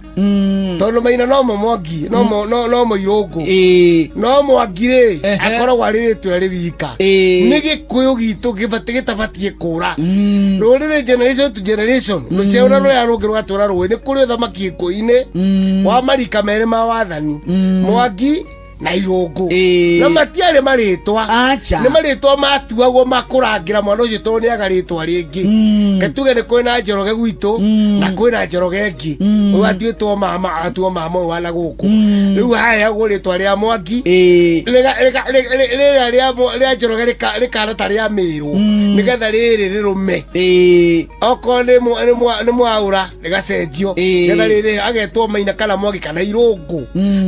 tondũ maina nomo mwangi, nomo irũngũ, no mwangi rĩ akoragwo arĩ rĩtwa rĩ wika. Nĩ gĩkũyũ gitũ gĩtabatiĩ kũra rũrĩrĩ generation to generation, rũciaro rũrĩa rũngĩ rũgatũra rũĩ. Nĩ kũrĩ ũthamaki gĩkũyũ-inĩ wa marika merĩ ma wathani, mwangi Na Irũngũ na matiarĩ marĩtwa. Acha. Nĩ marĩtwa matuagwo makũrangĩra mwana ũcio tondũ nĩ aga rĩtwa rĩngĩ. Ke tuge nĩ kwĩna Njoroge gwitũ na kwĩna Njoroge ĩngĩ, ũyũ atuĩtwo mama, atuo mama ũyũ wana gũkũ, rĩu haheagwo rĩtwa rĩa Mwangi, rĩrĩa rĩa Njoroge rĩkana ta rĩa mĩrwo nĩgetha rĩrĩ rĩrũme. Okorwo nĩ Mwaũra rĩgacenjio nĩgetha rĩrĩ agetwo Maina kana Mwangi kana Irũngũ.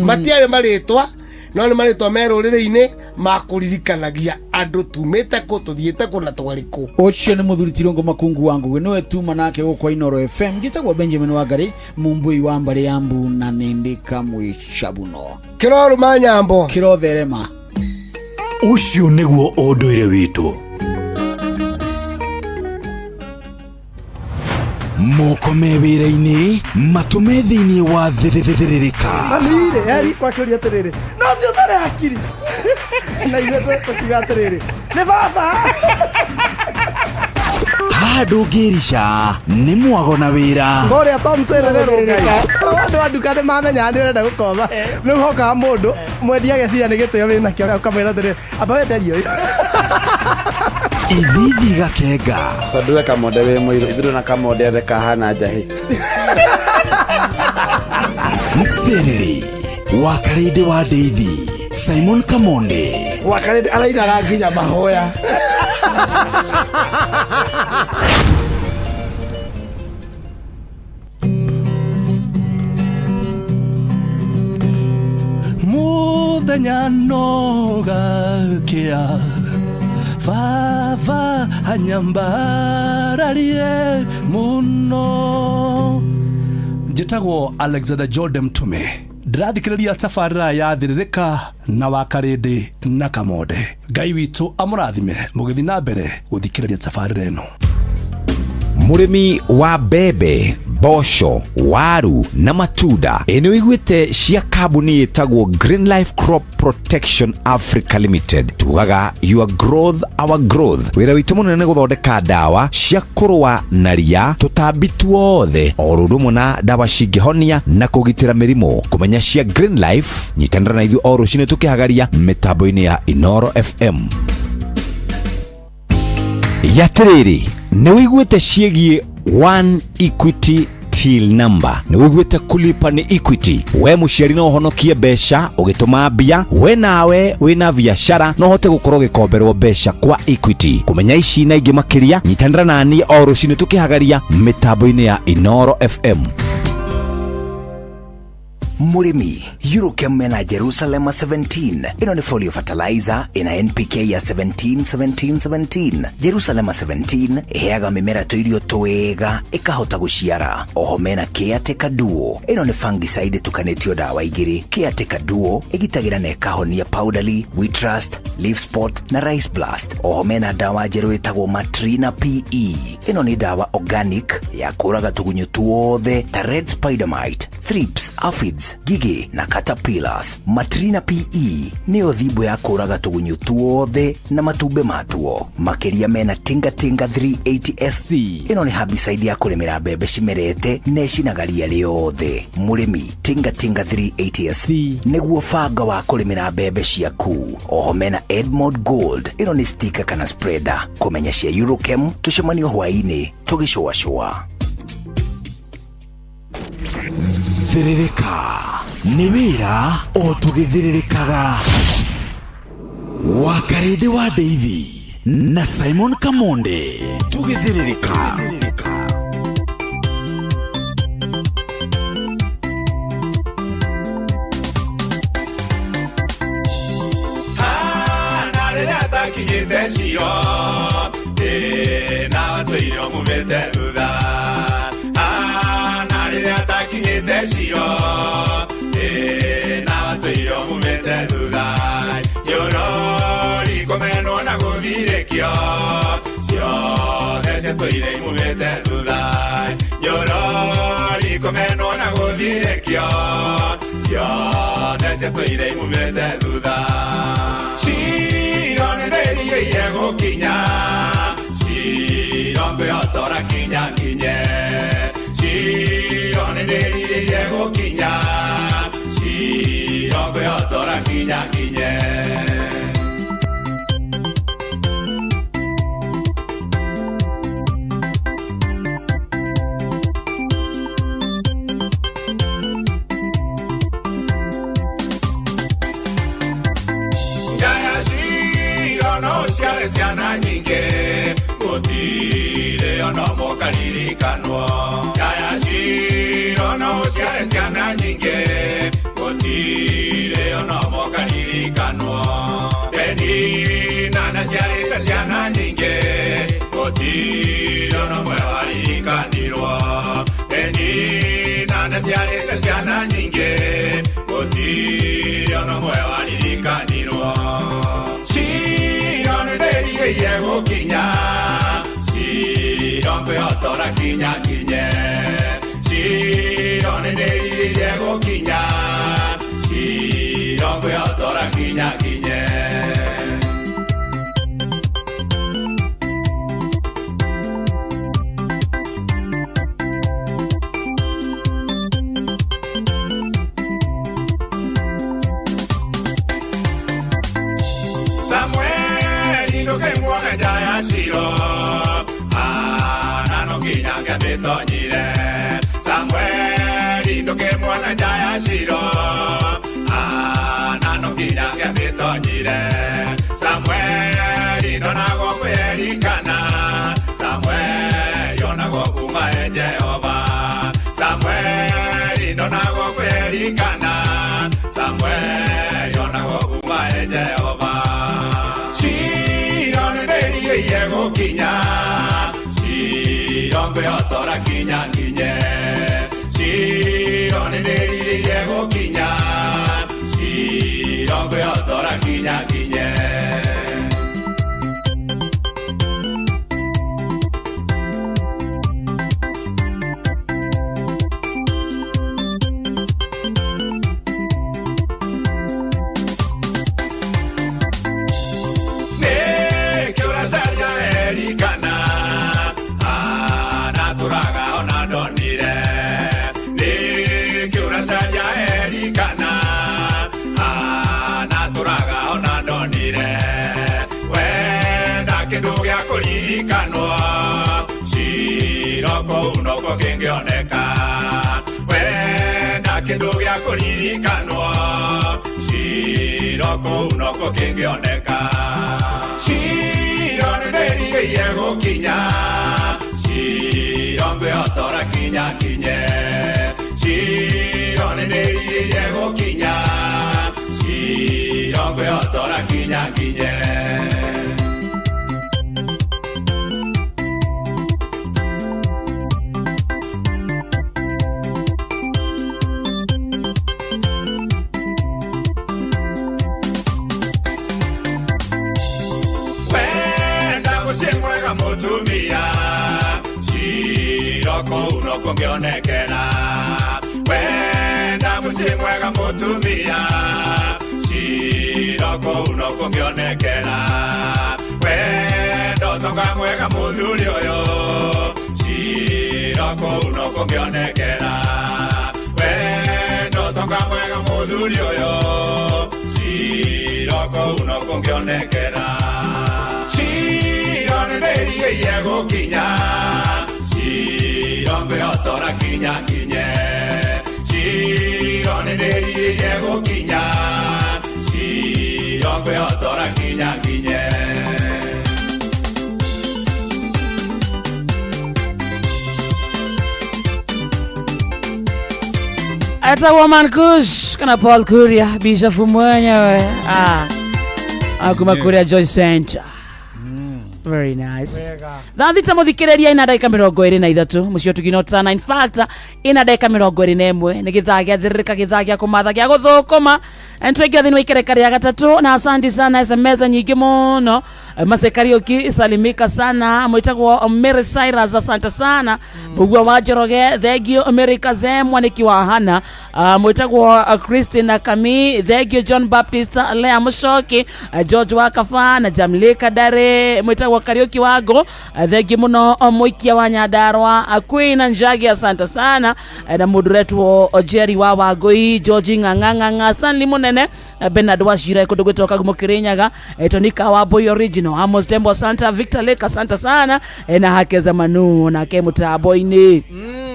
Matiarĩ marĩtwa, no nĩ marĩtwa me rũrĩrĩ-inĩ makũririkanagia andũ tumĩte kũ, tũthiĩte kũ na twarĩ kũ. Ũcio nĩ mũthuri Tirũngũ Makungu wa Ngũgĩ, nĩwe tuma nake gũkũ Inooro FM. Njĩtagwo Benjamin Wangari, Mumbui wa mbarĩ ya mbu, na nĩndĩ kamwe cabuno. Kĩrorũma nyambo. Kĩrotherema. Ũcio nĩguo ũndũire witũ. Moko me wĩra-inĩ, matũ me thĩinĩ wa thĩrĩrĩka. Mami-rĩ, eri kwakĩũria atĩrĩrĩ, no ũcio ũtarĩ hakiri, na ithuĩ tũkiuga atĩrĩrĩ, nĩ baba. Haha ndũngĩrica nĩ mwago na wĩra. Kũrĩa Tom Serere rũngai, andũ a nduka nĩ mamenyaga nĩ ũrenda gũkoma, rĩu hokaga mũndũ mwendia ageciria nĩ gĩtĩo wĩnakĩo, ũkamwĩra atĩrĩrĩ, amba wenderie ũyũ. Ithithi gakenga. Tondũ we Kamonde wĩ mũirũ, ithuĩ na Kamonde othe kahana njahĩ. Mserere wa Karĩndĩ wa Ndeithi, Simon Kamonde. Wa Karĩndĩ arainaga nginya mahoya. Muthenya no gakĩa, baba anyambararie mũno. Njĩtagwo Alexander Jordan Mtume, ndĩrathikĩrĩria tabarĩra ya Thĩrĩrĩka na wa Karĩndĩ na Kamonde. Ngai witũ amũrathime mũgĩthiĩ na mbere gũthikĩrĩria tabarĩra ĩno. Mũrĩmi wa mbembe, mboco, waru na matunda, ĩ nĩ ũiguĩte cia kambuni ĩtagwo Green Life Crop Protection Africa Limited? Tugaga your growth our growth. Wĩra witũ mũnene nĩ gũthondeka ndawa cia kũrũa na ria, tũtambi tuothe, o ũndũ ũmwe na ndawa cingĩhonia na kũgitĩra mĩrimũ. Kũmenya cia Green Life, nyitanĩra na ithuĩ o rũcinĩ tũkĩhagaria mĩtambo-inĩ ya Inooro FM. Yatĩrĩrĩ, nĩ ũiguĩte ciĩgiĩ One Equity Till Number? Nĩ ũiguĩte kulipa ni Equity? We mũciari no ũhonokie mbeca ũgĩtũma mbia, we nawe wĩna biacara no ũhote gũkorwo ũgĩkomberwo mbeca kwa Equity. Kũmenya ici na ingĩ makĩria, nyitanĩra nani o rũcinĩ tũkĩhagaria mĩtambo-inĩ ya Inooro FM. Mũrĩmi, Eurochem mena Jerusalem 17. Ĩno nĩ folio fertilizer ĩna NPK ya 17 17 17. Jerusalem 17 ĩheaga mĩmera tũirio twega ĩkahota gũciara. Oho mena Caretaker Duo. Ĩno nĩ fungicide ĩtukanĩtio ndawa igĩrĩ. Caretaker Duo ĩgitagĩra na ĩkahonia powdery, wheat rust, leaf spot na rice blast. Oho mena ndawa njerũ ĩtagwo Matrina PE. Ĩno nĩ ndawa organic ya kũraga tũgunyũ tuothe ta red spider mite, thrips, aphids, ngigĩ na caterpillars. Matrina PE nĩyo thimbo ya kũraga tũgunyũ tuothe na matumbĩ matuo. Makĩria mena Tinga Tinga 380 SC. Ĩno nĩ herbicide ya kũrĩmĩra mbembe cimerete na ĩcinaga ria rĩothe. Mũrĩmi, Tinga Tinga 380 SC nĩguo banga wa kũrĩmĩra mbembe ciaku. Oho mena Edmond Gold. Ĩno nĩ sticker kana spreader. Kũmenya cia Eurochem, tũcemanio hwaĩ-inĩ tũgĩcũacũa. Thĩrĩrĩka nĩ wĩra o tũgĩthĩrĩrĩkaga. Wa Karĩndĩ wa Ndeithi na Simon Kamonde, tũgĩthĩrĩrĩka. Na rĩrĩa takinyĩte Ciro, na watũire ũmumĩte thutha. Na rĩrĩa takinyĩte Ciro, na watũire ũmumĩte thutha. Nyorori kũmenwo na gũthirĩkio, ciothe ciatũire imumĩte thutha. Nyorori kũmenwo na gũthirĩkio, ciothe ciatũire imumĩte thutha. Ciro nĩ ndĩrirĩirie gũkinya, Ciro ngwĩhotora nginya nginye. Ciro nĩ ndĩrirĩirie gũkinya, Ciro ngwĩhotora nginya. kinya kinye. Njaya ciro no ciarĩ ciana nyingĩ, gũtirĩ ona ũmwe ũkaririkanwo. Njaya ciro no ciarĩ ciana nyingĩ, gũtirĩ ona ũmwe ũkaririkanwo. Penina nĩaciarĩte ciana nyingĩ, gũtirĩ ona ũmwe waririkanirwo. Penina nĩaciarĩte ciana nyingĩ, gũtirĩ ona ũmwe waririkanirwo. Ciro nĩndĩrirĩirie gũkinya, Ciro ngwĩhotora kinya kinye. Ciro nĩndĩrirĩirie gũkinya, Ciro ngwĩhotora kinya kinye. Samueli ndũkĩmuone nja ya Shilo, Hana no nginya angĩatĩtonyire. Samueli ndũkĩmuone nja ya Shilo, Hana no nginya angĩatĩtonyire. Samueli ndonagwo kwĩririkana, Samueli onagwo kuma he Jehova. Samueli ndonagwo kwĩririkana, Samueli onagwo kuma he Jehova. Ciro nĩndĩrirĩirie gũkinya, Ciro ngwĩhotora kinya nginye. Ciro nĩndĩrirĩirie gũkinya, Ciro ngwĩhotora kinya nginye. Nĩkĩ ũracaria Elikana, Hana atũraga ona ndonire. Nĩkĩ ũracaria Elikana, Hana atũraga ona ndonire. Wenda kĩndũ gĩa kũririkanwo, Shilo kũu nokuo kĩngĩoneka. Wenda kĩndũ gĩa kũririkanwo, Shilo kũu nokuo kĩngĩoneka. Ciro nĩndĩrirĩirie gũkinya, Ciro ngwĩhotora kinya kinye. Ciro nĩndĩrirĩirie gũkinya, Ciro ngwĩhotora kinya kinye. Wenda mũciĩ mwega mũtumia, Shilo kũu nokuo ngĩonekera. Wenda mũciĩ mwega mũtumia, Shilo kũu nokuo ngĩonekera. Wenda ũtonga mwega mũthuri ũyũ, Shilo kũu nokuo ngĩonekera. Wenda ũtonga mwega mũthuri ũyũ, Shilo kũu nokuo ngĩonekera. Ciro nĩndĩrirĩirie gũkinya, Ciro ngwĩhotora kinya nginye. Ciro nĩndĩrirĩirie gũkinya, Ciro ngwĩhotora kinya nginye. Eta woman Kush kana Paul Kuria Bishop mwenyewe akuma Kuria Joy Center. Very nice. Thaa thita muthikiriria ina ndagika 23 mucio tuginotana. In fact ina ndagika 21 ni githaa gia thiririka, githaa gia kumatha gia guthukuma. And twaingira thiini wa ikereka ria gatatu na asante sana SMS nyingi muno. Mase Kariuki salimika sana mwitagwo Mary Cyrus asante sana Bugua wa Njoroge thengio Mary Kaze mwaniki wa Hana mwitagwo Christina Kami thengio John Baptist Lea Mucoki George wa Kaba na Jamlika Dare mwitagwo Kariuki Wango thengio muno Muikia wa Nyandarua Queen Njagi asante sana na mundu retwo Jerry wa Wangui George Ng'ang'ang'ang'a Stanley Munene Bernard Wachira kundu gwitwo Kagumo Kirinyaga Tonika wa Boy Original Amos Tembo asante Victor Lake asante sana na Hakeza Manu nake mutambo-ini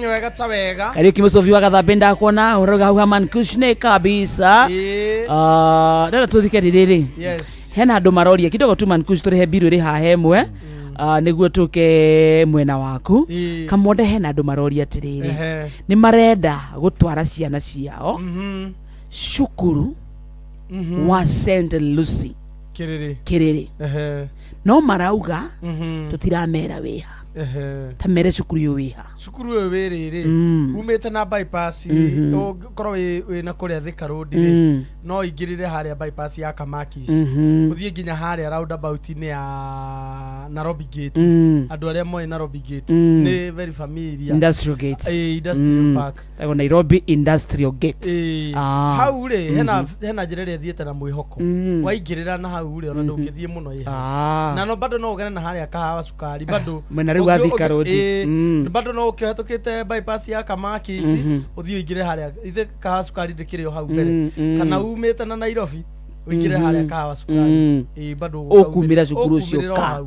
Wega ta wega. Kariuki Mucobi wa Gathambe ndakuona uroga hau Haman Kushne kabisa. Ndĩrenda tũthike rĩrĩ. Yes. Hena andũ maroria kidogo tu Man Kush tũrĩhe mbiru ĩrĩ haha ĩmwe nĩguo tũke mwena waku. Kamonde hena andũ maroria atĩrĩrĩ nĩ marenda gũtwara ciana ciao cukuru wa St Lucy Kiriri. Kiriri. No marauga tũtiramera wĩha. Ta mere cukuru ũyũ wĩha. Cukuru ũyũ wĩ rĩrĩ umĩte na bypass ũngĩkorwo wĩ na kũrĩa Thika Road rĩ no ingĩrĩre harĩa bypass ya Kamakis ũthiĩ nginya harĩa roundabout-inĩ ya Nairobi Gate. Andũ arĩa moĩ Nairobi Gate nĩ very familiar. Industrial Gate. Industrial Park. Tago Nairobi Industrial Gate. Hau rĩ hena njĩra ĩrĩa ĩthiĩte na mwĩhoko waingĩrĩra na hau rĩ ona ndũngĩthiĩ mũno ĩ na no bado no ũgere na harĩa kahawa cukari bado mwena rĩu wa Thika Road. Bado no ũkĩhetũkĩte bypass ya Kamakis ũthiĩ ũingĩre harĩa ithe kahawa cukari ndĩkĩrĩ o hau mbere kana umĩte na Nairobi ũingĩre harĩa kahawa cukari bado ũkumĩra cukuru ũcio ka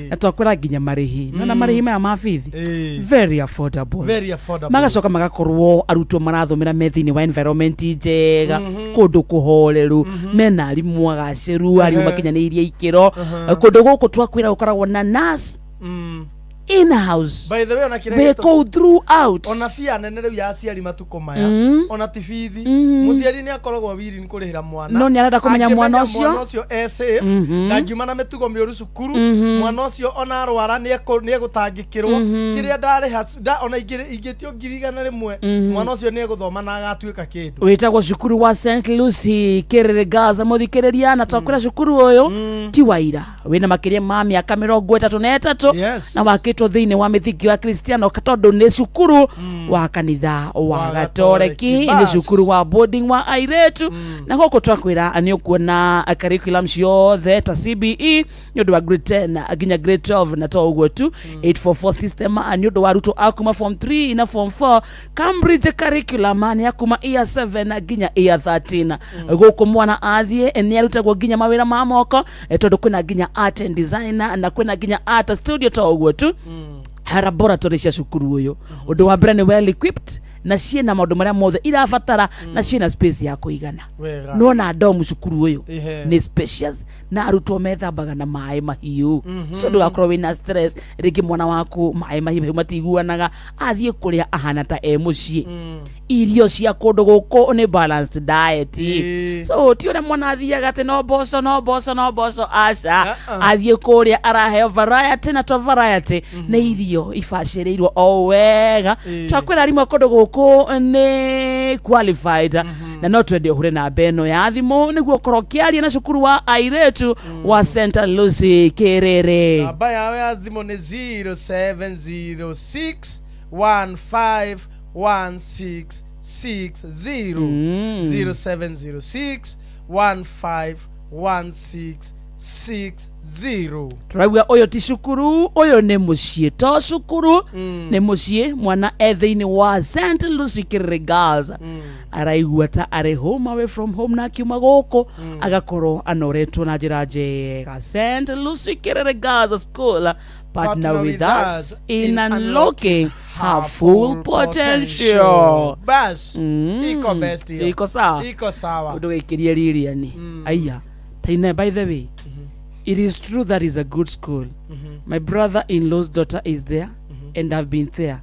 na twakwĩra nginya marĩhi nona marĩhi maya ma bithi very affordable. Very affordable. Magacoka magakorwo arutwo marathomera me thĩinĩ wa environment njega kũndũ kũhoreru mena arimũ agacĩru arimũ makinyanĩirie ikĩro kũndũ gũkũ twakwĩra gũkoragwo na nurse in house. By the way, ona we go throughout ona fia nene rĩu ya aciari matukũ maya ona ti bithi mũciari nĩ akoragwo willing kũrĩhĩra mwana no nĩ arenda kũmenya mwana ũcio mwana ũcio e safe ndangiuma na mĩtugo mĩũru cukuru mwana ũcio ona arwara nĩ egũtangĩkĩrwo kĩrĩa ndarĩha ona ingĩtio 100,000 mwana ũcio nĩ egũthoma na agatuĩka kĩndũ. Wĩtagwo cukuru wa St Lucy Kiriri Girls mũthikĩrĩria na twakwĩra cukuru ũyũ ti waira wĩna makĩria ma mĩaka 33 na wakĩtwo thĩinĩ wa mĩthingi wa Kristiano tondũ nĩ cukuru wa kanitha wa Gatoreki nĩ cukuru wa boarding wa airĩtu na gũkũ twakwĩra nĩ ũkuona curriculum ciothe ta CBE nĩ ũndũ wa grade 10 nginya grade 12 na to ũguo tu 844 system nĩ ũndũ wa arutwo a kuma form 3 na form 4 Cambridge curriculum nĩ ya kuma year 7 nginya year 13 gũkũ mwana athiĩ nĩ arutagwo nginya mawĩra ma moko tondũ kwĩna nginya art and design na kwĩna nginya art studio to ũguo tu laboratory cia cukuru ũyũ ũndũ wa mbere nĩ well equipped na ciĩna maũndũ marĩa mothe irabatara na ciĩna space ya kũigana nona domu cukuru ũyũ nĩ spacious na arutwo methambaga na maĩ mahiũ so ndũgakorwo wĩna stress rĩngĩ mwana waku maĩ mahiũ matiguanaga athiĩ kũrĩa ahana ta e mũciĩ irio cia kũndũ gũkũ nĩ balanced diet so ti ũrĩa mwana athiaga atĩ no mboco no mboco no mboco aca athiĩ kũrĩa araheo variety na to variety nĩ irio ibacĩrĩirwo o wega twakwĩra arimũ a kũndũ gũkũ nĩ qualified na no twende ũhure namba ĩno ya thimũ nĩguo ũkorwo ũkĩaria na cukuru wa airĩtu wa St Lucy Kiriri. Namba yao ya thimũ nĩ 0706 15 1660 0706 15 1660. Tũrauga ũyũ ti cukuru ũyũ nĩ mũciĩ to cukuru nĩ mũciĩ mwana e thĩinĩ wa St Lucy Kiriri Girls araigua ta arĩ home away from home na akiuma gũkũ agakorwo anoretwo na njĩra njega. St Lucy Kiriri Girls School, partner with us in unlocking her full potential. Bas, iko best hiyo. Iko sawa. Iko sawa. Ũndũ wĩkĩrie Lilian. Aya, taina by the way, it is true that is a good school. My brother-in-law's daughter is there, and I've been there.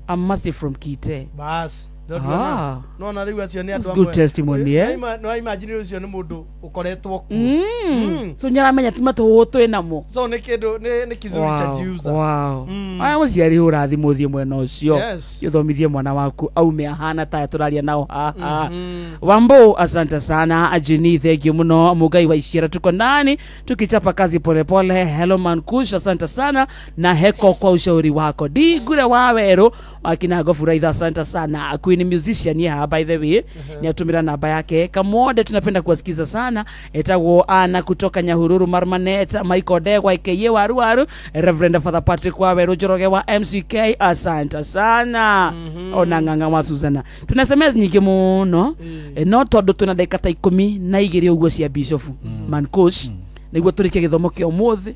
I'm Mercy from Kite. Bas. Ah. Nona rĩu acio nĩ That's andũ good amwe. testimony, eh? No imagine ũcio nĩ mũndũ ũkoretwo kuo. So nĩaramenya ti matũhũhũ twĩ namo. So nĩ kĩndũ nĩ kizuri cha jiuza. Wow. Aya mũciari ũrathimwo ũthiĩ mwena ũcio. Yes. Ũthomithie mwana waku aume ahana taya tũraria nao haha. Wambo, asante sana. Ajini, thank you muno. Mugai wa Ishira, tuko ndani tukichapa kazi polepole. Hello Mankush, asante sana na heko kwa ushauri wako. Digure wa Weru wakina Gofuraitha, asante sana. Queen musician ya by the way, niatumira namba yake. Kamwode, tunapenda kuwasikiza sana. Etagwo Ana kutoka Nyahururu, Marmanet, Michael Degwa aka Waru Waru, Reverend Father Patrick Waweru Njoroge wa MCK, asante sana. Ona ng'ang'a wa Susana tunasemea nyingĩ mũno, no tondũ twĩna ndagĩka ta 12 ũguo cia Bishop Mankush nĩguo tũrĩkie gĩthomo kĩa ũmũthĩ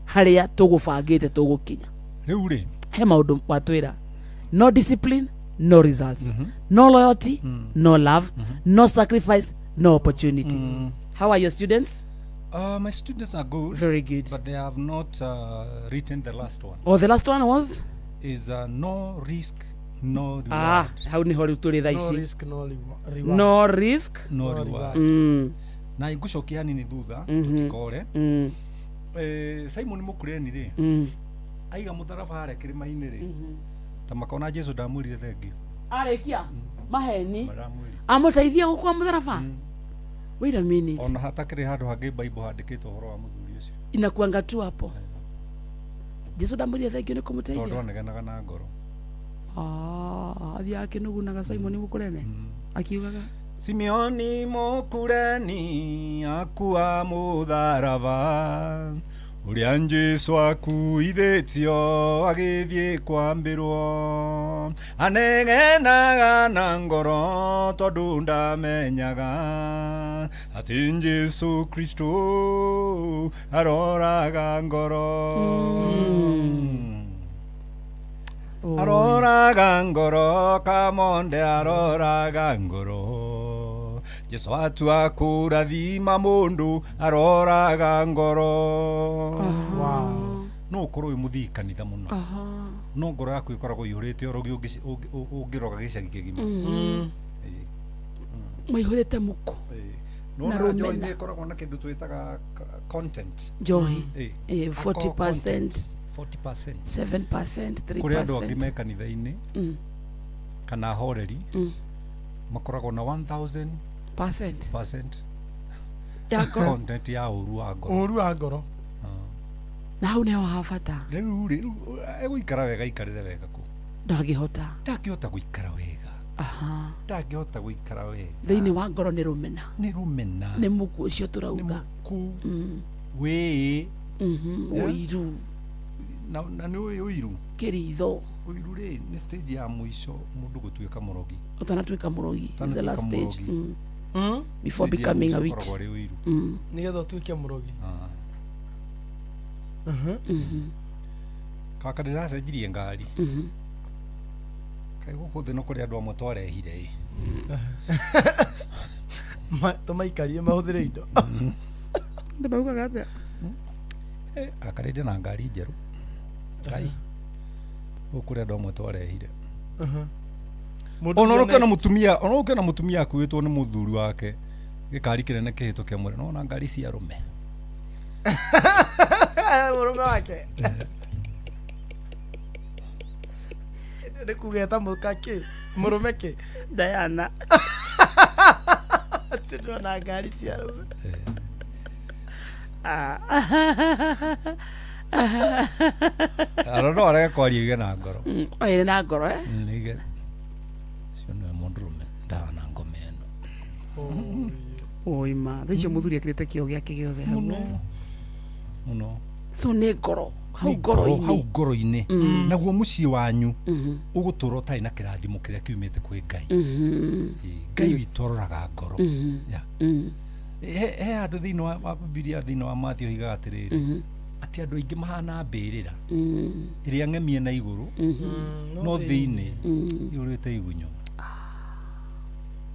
harĩa tũgũbangĩte tũgũkinya. Rĩu rĩ, he maũndũ watwĩra: no discipline, no results, no loyalty, no love, no sacrifice, no opportunity. How are your students? My students are good. Very good. But they have not written the last one. Oh, the last one was? Is no risk, no reward. Ah, hau niho rĩu tũrĩ thaa No ici. risk, no reward. No risk, no reward. Na ingũcokia hanini thutha, tũtikore. Simon Mũkureni rĩ, aiga mũtharaba harĩa kĩrĩma-inĩ rĩ, ta makona Jesu ndamwĩrire thengiũ. Arĩkia maheni. Ndamwĩrire. Amũteithia gũkua mũtharaba. Wait a minute. Ona hatakĩrĩ handũ hangĩ Bible handĩkĩtwo ũhoro wa mũthuri ũcio. Inakuanga tu hapo Jesu ndamwĩrire thengio nĩ Tondũ kũmũteithia. anegenaga na ngoro. Ah, athiaga akĩnugunaga Simon Mũkurene akiugaga. Simeoni Mũkureni akua mũtharaba ũrĩa Jesu akuithĩtio agĩthiĩ kwambĩrwo, anegenaga na ngoro tondũ ndamenyaga atĩ Jesu Kristo aroraga ngoro, aroraga ngoro kamonde, aroraga ngoro. Jesu atua kũrathima mũndũ aroraga ngoro. No ũkorwo wĩ mũthii kanitha mũno, no ngoro yaku ĩkoragwo ĩihũrĩte ũrogi, ũngĩroga gĩcagi kĩgima. Maihũrĩte muku No na na njohi rũmena. nĩ ĩkoragwo na kĩndũ twĩtaga content. Njohi. Alcohol 40%. content, 40%. 7%, Kũrĩ andũ angĩ 3%. me kanitha-inĩ kana horeri, makoragwo na 1000 percent percent ya ngoro. Content ya ũru wa ngoro. Ũru wa ngoro. Na hau nĩho ha bata. Rĩu rĩ, rĩu egũikara wega, aikarĩre wega kũ? Ndangĩhota. Ndangĩhota gũikara wega. Ndangĩhota gũikara wega. Thĩinĩ wa ngoro nĩ rũmena. Nĩ rũmena. Nĩ muku ũcio tũrauga. Wĩĩ. Yeah. Ũiru. Na nĩ ũĩ ũiru. Kĩritho. Ũiru rĩ, nĩ stage ya mũico mũndũ gũtuĩka mũrogi. Ũtanatuĩka mũrogi is the Ũtanatuĩka last stage. mũrogi. Before Stage ya becoming a mũico witch. ĩkoragwo arĩ ũiru. Nĩgetha ũtuĩke mũrogi. Ah. Kaka ndĩracenjirie ngari. Kaĩ gũkũ thĩ no kũrĩ andũ amwe twarehire ĩ. Tũmaikarie mahũthĩre indo. Ndĩmaugaga atĩa? Akarĩndĩ na ngari njerũ. Ngai, gũkũ kũrĩ andũ amwe twarehire. Mũndũ Ona ũcio ũkĩona next. mũtumia, ona ũkĩona mũtumia akuĩtwo nĩ mũthuri wake gĩkari kĩnene kĩhĩtũke mwĩrĩ, nona ngari cia arũme. Mũrũme wake nĩ kuga eta mũka kĩ mũrũme kĩ. Diana. Atĩ ndona ngari cia arũme. Ah. Ara no arege kwaria ige na ngoro. Oire na ngoro, eh? Ige cio nĩwe mũndũrũme ndahana ngome ĩno. Oi ma, thaa icio mũthuri ekĩrĩte kĩo gĩake gĩothe hau. Mũno. Mũno. So nĩ ngoro hau. Nĩ ngoro, Ngoro-inĩ. hau ngoro-inĩ. Naguo mũciĩ wanyu ũgũtũra ũtarĩ na kĩrathimo kĩrĩa kiumĩte kwĩ Ngai. Ĩĩ, Ngai witũ aroraga ngoro. Yeah. He handũ thĩinĩ wa Bibilia, thĩinĩ wa Matthew, higaga atĩrĩrĩ, atĩ andũ aingĩ mahana mbĩrĩra ĩrĩa ng'emie na igũrũ, no thĩinĩ iyũrĩte igunyũ.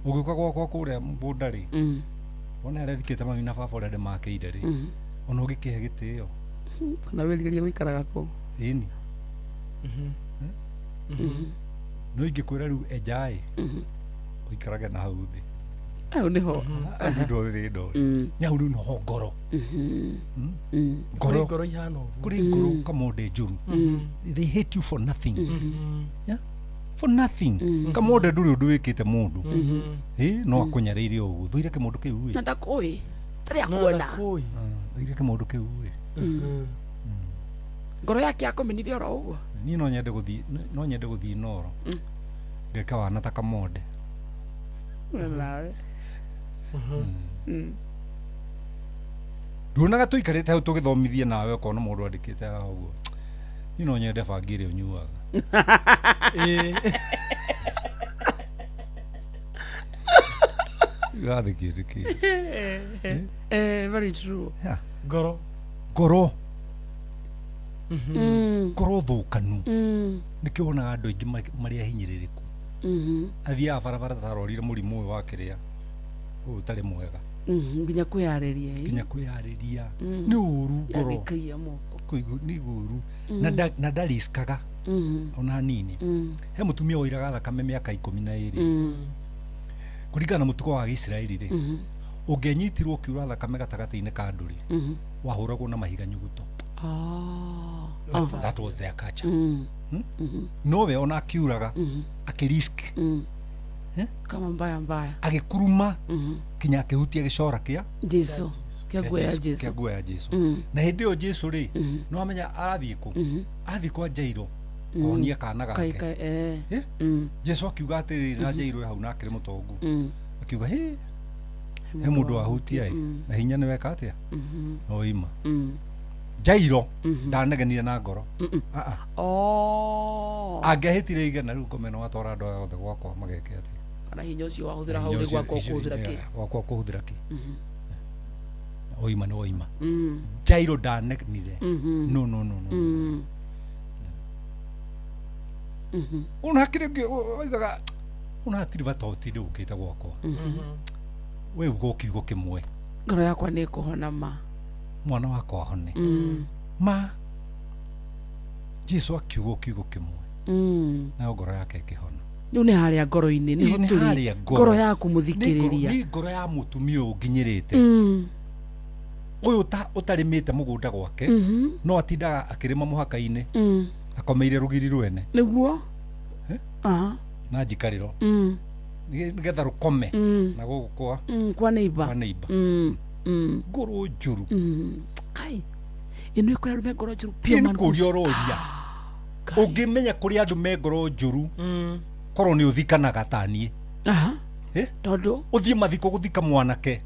Ũgĩũka gwakwa kũrĩa mũgũnda rĩ, wona harĩa thikĩte mami na baba ũrĩa ndĩmakĩire rĩ, ona ũngĩkĩhe gĩtĩo. Kana wĩrirĩrie gũikaraga kũu. Ĩni. No ingĩkwĩra rĩu enjaĩ ũikarage na hau thĩ. Hau nĩho. Hau nĩ thĩ ndo. Nĩ hau rĩu noho ngoro. Kũrĩ ngoro ihana ũguo. Kũrĩ ngoro kamonde njũru. They hate you for nothing. Yeah? For nothing. Kamonde ndũrĩ ũndũ wĩkĩte mũndũ. Ĩ no akũnyarĩire ũguo. Thũire kĩmũndũ kĩu ĩ. Na ndakũĩ. Tarĩ akuona. Thũire kĩmũndũ kĩu ĩ. Ngoro yake akũmenire oro ũguo. Niĩ no nyende gũthiĩ no nyende gũthiĩ Inooro. Ngeke wana ta kamonde. Nawe. Nduonaga tũikarĩte hau tũgĩthomithia nawe ũkona mũndũ andĩkĩte haha ũguo. Niĩ no nyende bangi ĩrĩa ũnyuaga. Gathe kĩndũ kĩ. Very true. Yeah. Ngoro. Ngoro. Ngoro thũkanu. Nĩkĩo wonaga andũ aingĩ marĩ ahinyĩrĩrĩku. Athiaga barabara tarorire mũrimũ ũyũ wa kĩrĩa ũyũ ũtarĩ mwega. Nginya kwĩyarĩria. Nginya kwĩyarĩria. Nĩ ũru ngoro. Yagĩkaia moko. Nĩ ũru. Na ndariskaga ona hanini. He mũtumia wairaga thakame mĩaka 12. Kũringana na mũtugo wa Gĩisiraeli rĩ, ũngĩanyitirwo ũkiura thakame gatagatĩ-inĩ ka andũ rĩ, wahũragwo na mahiga nyuguto. That was their culture. Nowe ona akiuraga akĩrisk Kama mbaya mbaya. Agĩkuruma kinya akĩhutia gĩcora kĩa Jesu. Kĩa nguo ya Jesu. Kĩa nguo ya Jesu. Na hĩndĩ ĩyo Jesu rĩ, no amenya arathiĩ kũ? Athiĩ kwa Jairo kũhonia kana gake. Jesu akiuga atĩrĩrĩ na Jairo hau na akĩrĩ mũtongu. Akiuga hĩ he mũndũ wahutia ĩ na hinya nĩ weka atĩa? No ima. Jairo ndanegenire na ngoro. Angĩahĩtire igana rĩu ngome no atwara andũ aya othe gwakwa mageke atĩa? Kana hinya ũcio wahũthĩra hau nĩ gwakwa ũkũhũthĩra kĩ? Gwakwa ũkũhũthĩra kĩ? Oima nĩ oima. Jairo ndanegenire. No no no no. Ona hakĩrĩ ũngĩ oigaga ona hatirĩ bata ũtinde ũkĩte gwakwa. We uga kiugo kĩmwe. Ngoro yakwa nĩ ĩkũhona ma. Mwana wakwa ahone. Ma Jesu akiuga kiugo kĩmwe. Nayo ngoro yake ĩkĩhona. Rĩu nĩ harĩa ngoro-inĩ nĩho tũrĩ. Ngoro yaku mũthikĩrĩria. Nĩ ngoro ya mũtumia ũyũ ũnginyĩrĩte. Ũyũ ũtarĩmĩte mũgũnda gwake no atindaga akĩrĩma mũhaka-inĩ. Akomeire rũgiri rwene. Nĩguo. Na njikarĩro. Nĩgetha rũkome na gũkũ kwa kwa neighbor. Kwa neighbor. Ngoro njũru. Kai. Ĩno ĩkũrĩa andũ me ngoro njũru pure man. Nĩ kũria ũroria. Ũngĩmenya kũrĩa andũ me ngoro njũru korwo nĩ ũthikanaga ta niĩ. Tondũ ũthiĩ mathiko gũthika mwanake.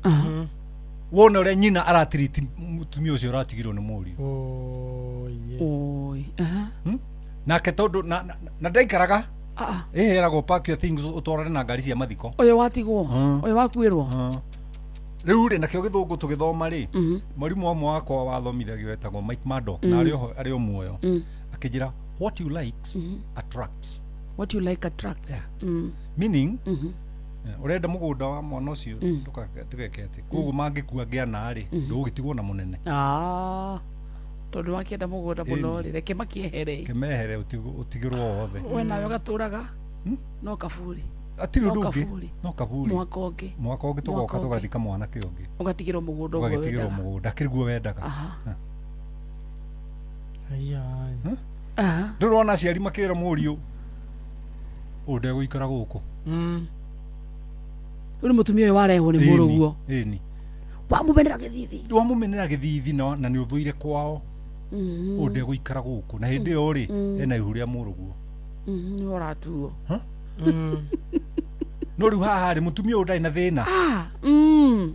Wone ũrĩa nyina aratiriti mũtumia ũcio ũratigirwo nĩ mũriũ. Oi. Nake tondũ na ndaikaraga. Ĩheragwo pack your things ũtwarane na ngari cia mathiko. Ũyũ watigwo. Ũyũ wakuĩrwo. Rĩu rĩ nakĩo gĩthũngũ tũgĩthoma rĩ, mwarimũ wamwe wakwa wathomithagio wetagwo Mike Murdock na arĩ o muoyo. Akĩnjĩra what you like attracts. What you like attracts. Yeah. Meaning ũrenda mũgũnda wa mwana ũcio ndũgeke atĩ koguo mangĩkua ngĩana rĩ ndũgũgĩtigwo na mũnene. Tondũ wakĩenda mũgũnda mũno rĩ reke makĩehere. Kĩmehere ũtigĩrwo wothe. We nawe ũgatũraga no kaburi. Atirĩ ũndũ ũngĩ no kaburi. Mwaka ũngĩ. Mwaka ũngĩ tũgoka tũgathika mwanake ũngĩ. Ũgatigĩrwo mũgũnda ũguo wendaga. Ũgatigĩrwo mũgũnda kĩrĩguo wendaga. Ndũrona aciari makĩra mũriũ ũyũ ndegũikara gũkũ. Rĩu nĩ mũtumia ũyũ warehwo nĩ mũrũguo. Ĩni. Wamũmenera gĩthithi. Wamũmenera gĩthithi na nĩ ũthũire kwao. Ũyũ ndegũikara gũkũ na hĩndĩ ĩyo rĩ ena ihu rĩa mũrũguo. Nĩ ũratuo. No rĩu haha rĩ mũtumia ũyũ ndarĩ na thĩna.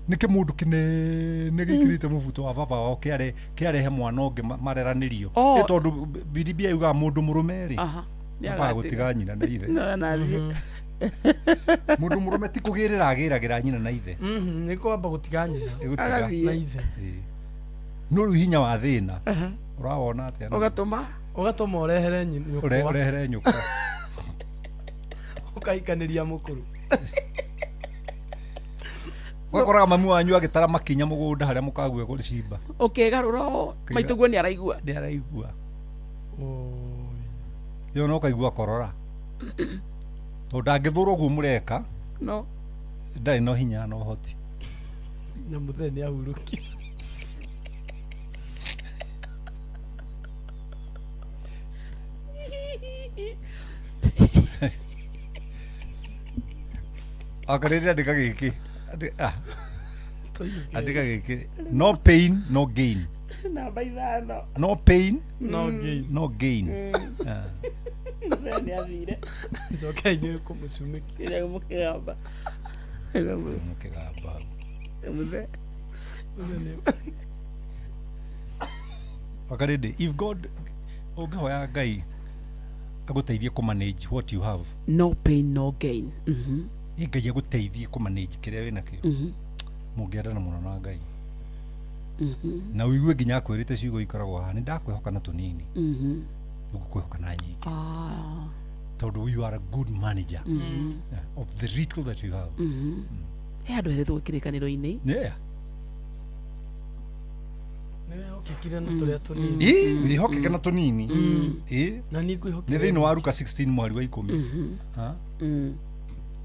Nĩ kĩmũndũ kĩnene gĩkĩrĩte mũbuto wa baba wao kĩarehe mwana ũngĩ mareranĩrio. Ĩ tondũ Bibilia yugaga mũndũ mũrũme rĩ ambaga gũtiga nyina na ithe. Mũndũ mũrũme ti kũgĩrĩra agĩragĩra nyina na ithe. Nĩ kwamba gũtiga nyina na ithe. No rĩu hinya wa thĩna ũrawona atĩa? Ũgatũma ũrehere nyũkwa. Ũrehere nyũkwa. Ũkahikanĩria mũkũrũ. Ũgakoraga mami wanyu agĩtara makinya mũgũnda harĩa mũkague gũcimba. Ũkĩgarũra ũũ maitũguo nĩ araigua. Nĩ araigua. Yo no ũkaigua korora. Tondũ ndangĩthũra ũguo mũreka. No. Ndarĩ na hinya na ũhoti. Na mũthee nĩ ahurũkire. Akarĩrĩ andĩka gĩkĩ. Andĩka gĩkĩ. No pain, no gain. Namba 5. No pain, no gain. No gain. Mũthee nĩ athire. Cokai-inĩ kũmũcumĩkia. Mũkĩgamba. Mũkĩgamba. Mũthee. Wakarĩndĩ, if God ũngĩhoya Ngai agũteithie kũ manage what you have. No pain, no gain. Mhm. Ngai agũteithie kũ manage kĩrĩa wĩnakĩo. Mũngĩendana mũno na Ngai. Na ũigue nginya akwĩrĩte ciugo ikoragwo haha, nĩ ndakwĩhoka na tũnini. Ngũkwĩhoka na nyingĩ. Tondũ you are a good manager of the little that you have. He andũ heretwo kĩrĩkanĩro-inĩ. Yeah. Nĩwehokekire na tũrĩa tũnini. Wĩhokeke na tũnini. Na niĩ ngwĩhokire. Nĩ thĩinĩ wa Luka 16 mweri wa 10.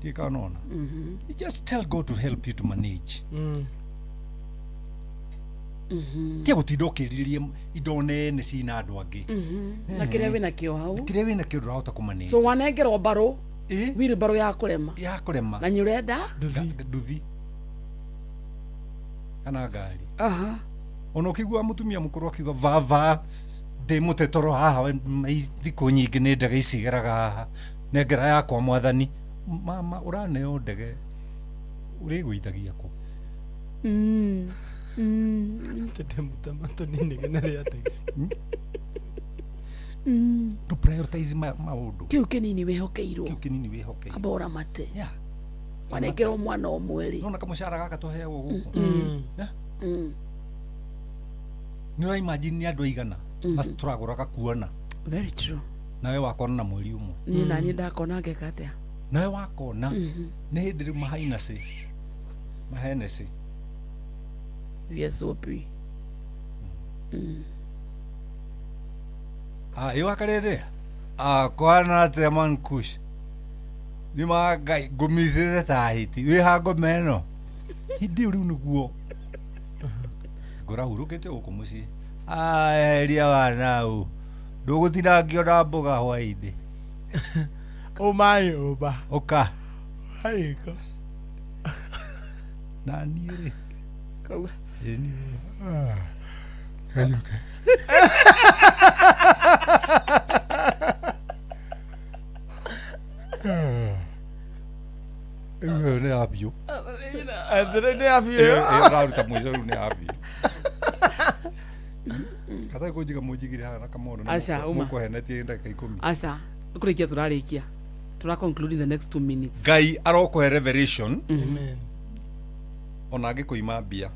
Ndiĩ kana nona. You just tell God to help you to manage. Tiga gũtinda ũkĩrirĩria indo nene cina andũ angĩ. Na kĩrĩa wĩnakĩo hau. Kĩrĩa wĩnakĩo ndũrahota kũmanage. So wanengerwo mbarũ. Wheelbarrow ya kũrema. Ya kũrema. Na nĩ ũrenda? Nduthi. Kana ngari. Ona ũkĩigua mũtumia mũkũrũ akiuga baba ndĩ mũtetoro haha thikũ nyingĩ nĩ ndege icigeraga haha nengera yakwa mwathani. Mama ũraneo ndege ũrĩgũithagia kũ? To prioritize maũndũ. Kĩu kĩnini wĩhokeirwo. Kĩu kĩnini wĩhokeirwo. Amba ũramate. Wanengerwo mwana ũmwe rĩ. Nona kamũcara gaka tũheagwo gũkũ. Nĩ ũra imagine nĩ andũ aigana tũragũraga kuona. Very true. Nawe wakona na mweri ũmwe. Niĩ naniĩ ndakona ngeka atĩa? Nawe wakona nĩ hĩndĩ rĩu mahainacĩ. Mahenecĩ. VSOP. Ĩ wakarĩrĩ? Kwana atĩa man kush. Nĩ ma Ngai ngũmicĩte ta hiti. Wĩ ha ngoma ĩno. Hĩndĩ ĩyo rĩu nĩguo ngũrahurũkĩte gũkũ mũciĩ. Eheria wanau. Ndũgũtinangio na mboga hwaĩ-inĩ. Ũma nyũmba. Ũka. Warĩka. Na niĩ rĩ. Kauga. Kanyuke. Ĩyo nĩ ya biũ. Nĩ ya biũ. Ĩyo ĩraruta mũico rĩu nĩ ya biũ. Katarĩ kũnjiga mũnjigire haha na kamondo. Aca, uma. Mũkũhenetie ndagĩka 10. Aca, kũrĩkia tũrarĩkia. Tũra conclude in the next 2 minutes. Ngai arokũhe revelation. Amen. Ona angĩkũima mbia.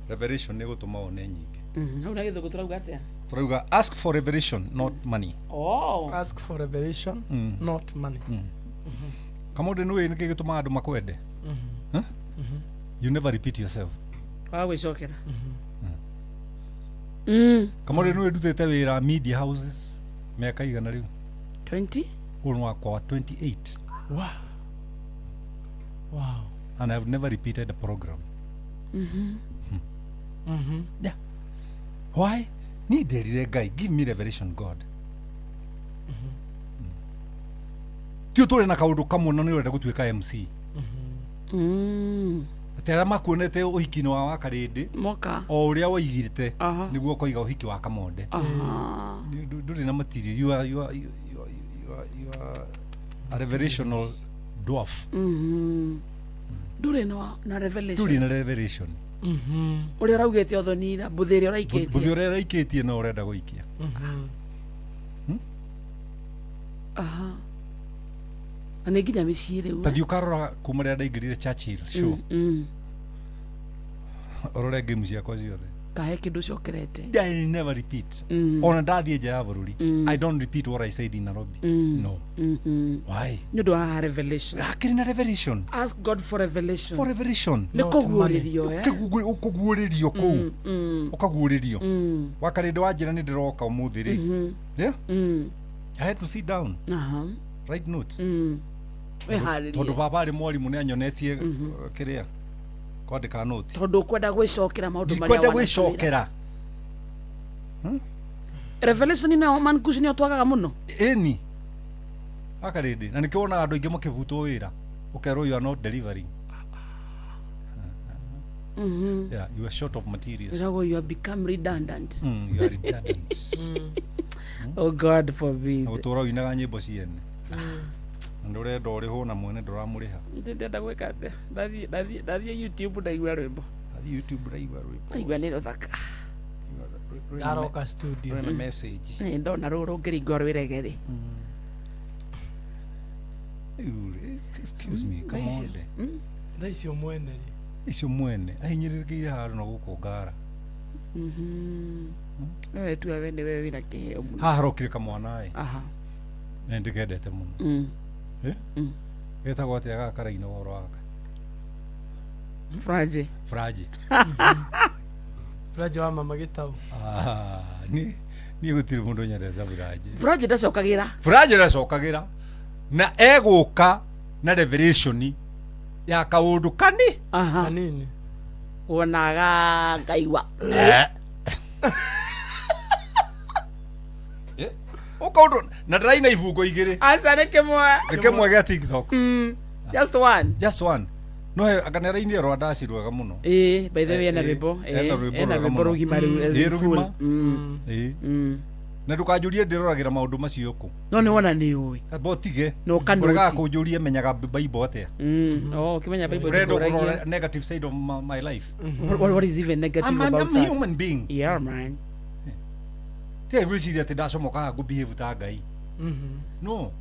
Revelation nĩ gũtũma wone nyingĩ. Hau na gĩthũngũ tũrauga atĩa? Tũrauga ask for revelation not money. Oh. Ask for revelation not money. Kamũndũ nĩ nĩkĩ gĩtũmaga andũ makwende? You never repeat yourself. Kwaga gwĩcokera. Kamũndũ nĩ ndutĩte wĩra media houses mĩaka igana rĩu? 20? Ũyũ nĩ wakwa 28. Wow. Wow. And I've never repeated a program. Yeah. Why? Ni nderire Ngai, give me revelation God. Ti ũtũre na kaũndũ kamwe na nĩ ũrenda gũtuĩka MC. Atĩ arĩa makuonete ũhiki-inĩ wa Wakarĩndĩ moka o ũrĩa woigĩte nĩguo ũkoiga ũhiki wa Kamonde. Ndũrĩ na material. You are a revelational dwarf. Ndũrĩ na revelation. Ndũrĩ na revelation. Ũrĩa ũraugĩte ũthonira mbũthĩ ĩrĩa ũraikĩtie. Mbũthĩ ũrĩa ũraikĩtie no ũrenda gũikia. Na nĩ nginya mĩciĩ rĩu. Ta thiĩ ũkarora kuma rĩrĩa ndaingĩrire Churchill show. Ũrore game ciakwa ciothe. Kahe kĩndũ ũcokerete. I never repeat. Ona ndathiĩ nja ya bũrũri. I don't repeat what I said in Nairobi. No. Why? Nĩ ũndũ wa revelation. Hakĩrĩ na revelation. Ask God for revelation. For revelation. Nĩ kũguũrĩrio. Ũkũguũrĩrio kũu. Ũkaguũrĩrio. Wakarĩndĩ wanjĩra nĩ ndĩroka ũmũthĩ rĩ. Yeah? I had to sit down. Write notes. Wĩharĩrie. Tondũ baba arĩ mwarimũ nĩ anyonetie kĩrĩa kwandĩka noti. Tondũ ũkwenda gwĩcokera maũndũ marĩa Ndikwenda wanatwĩra. gwĩcokera. Revelation ĩno man kuci nĩyo twagaga mũno. Ĩni akarĩndĩ na nĩkĩo wonaga andũ aingĩ makĩbutwo wĩra ũkerwo you are not delivering. Yeah, you are short of materials. Ĩragwo you have become redundant. You are redundant. Oh God forbid. Na gũtũra ũinaga nyĩmbo ciene na ndũrenda ũrĩhwo na mwene ndũramũrĩha. Ndĩrenda gwĩka atĩa? Ndathiĩ YouTube ndaigua rwĩmbo. Ndathiĩ YouTube ndaigua rwĩmbo. Ndaigua nĩ rũthaka. Ndaroka studio. Rwĩna message. Nĩ ndona rũrũ rũngĩringwo rwĩrege rĩ. Excuse me, come on. Thaa icio mwene rĩ. Icio mwene ahinyĩrĩrĩkĩire handũ na gũkũ ngara. Wewe tu wewe nĩwe wĩna kĩheo mũno. Haha harokire kamwana ĩ. Aha. Na nĩndĩkendete mũno. Eh? Getagwo atĩa gaka karaina ũhoro waka? Franji. Franji. Franji wa mama gĩtau. Ah, niĩ gũtirĩ mũndũ nyendete Franji. Franji ndacokagĩra. Franji ndacokagĩra na egũka na revelation ya kaũndũ kani kanini wonaga ngaigua ũkaũndũ na ndĩraina ibungo igĩrĩ. Aca nĩ kĩmwe. Nĩ kĩmwe gĩa TikTok. Just one. Just one. No anga nĩ arainire rwa ndaci rwega mũno. Ĩĩ, by the way ena rwĩmbo. Ena rwĩmbo rũgima rĩu as in full. Ĩĩ. Na ndũkanjũrie ndĩroragĩra maũndũ macio kũ. No nĩ wona nĩ ũĩ. Amba ũtige. Na ũkanoti. Ũregaga kũnjũria menyaga Bible atĩa. Oh, ũkĩmenya Bible Ũrenda ndĩkũragia. kũrora negative side of my life. What is even negative about I'm that? human being. Yeah, man. Tiga gwĩciria atĩ ndacomoka haha ngũ-behave ta Ngai. No.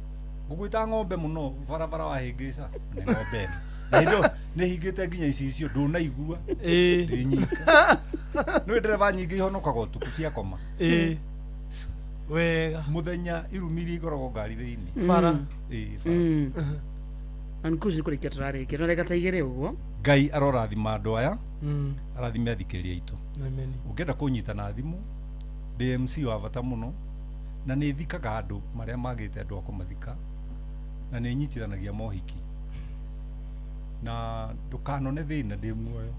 Ngũgwĩta ng'ombe mũno barabara wahĩngĩca. Nĩ ng'ombe ĩno. Na hĩndĩ ĩyo nĩ hingĩte nginya icicio ndũnaigua. Ndĩ nyika. Nĩ ndereba nyingĩ ihonokaga ũtukũ ciakoma. Ĩĩ. Wega. Mũthenya irumi iria ikoragwo ngari thĩinĩ. Bara. Ĩĩ, bara. Mankuci kũrĩkia tũrarĩkia no reka ta igĩrĩ ũguo. Ngai arorathima andũ aya. Arathime athikĩrĩria aitũ. Amen. Ũngĩenda kũnyita na thimũ ndĩ MC wa bata mũno na nĩ thikaga andũ marĩa magĩte andũ a kũmathika na nĩ nyitithanagia mohiki na ndũkanone thĩna ndĩ muoyo.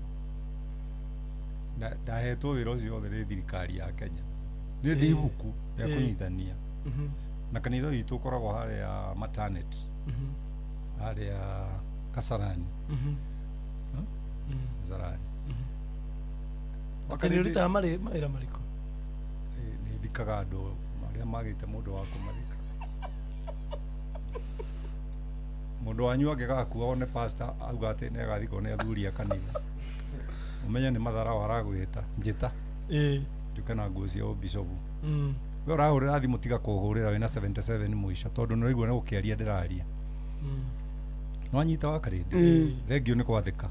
Na ndahetwo wĩra ũcio wothe nĩ thirikari ya Kenya. Nĩ ndĩ ibuku rĩa kũnyitithania. Na kanitha witũ ũkoragwo harĩa Matanet. Harĩa Kasarani. Kasarani. Nĩ ũrutaga mawĩra marĩkũ? Nĩ thikaga andũ arĩa magĩte mũndũ wa kũmathika. Mũndũ wanyu angĩgakua one pastor auga atĩ nĩ agathikwo nĩ athuri a kanitha. Ũmenye nĩ matharau aragwĩta njĩta. Njuke na nguo cia ũbicobu. We ũrahũrĩra thimũ tiga kũhũrĩra wĩna 77 mũico tondũ nĩ ũraigua nĩ gũkĩaria ndĩraria. Nĩwanyita wakarĩndĩ. Thengiũ nĩ gwathĩka.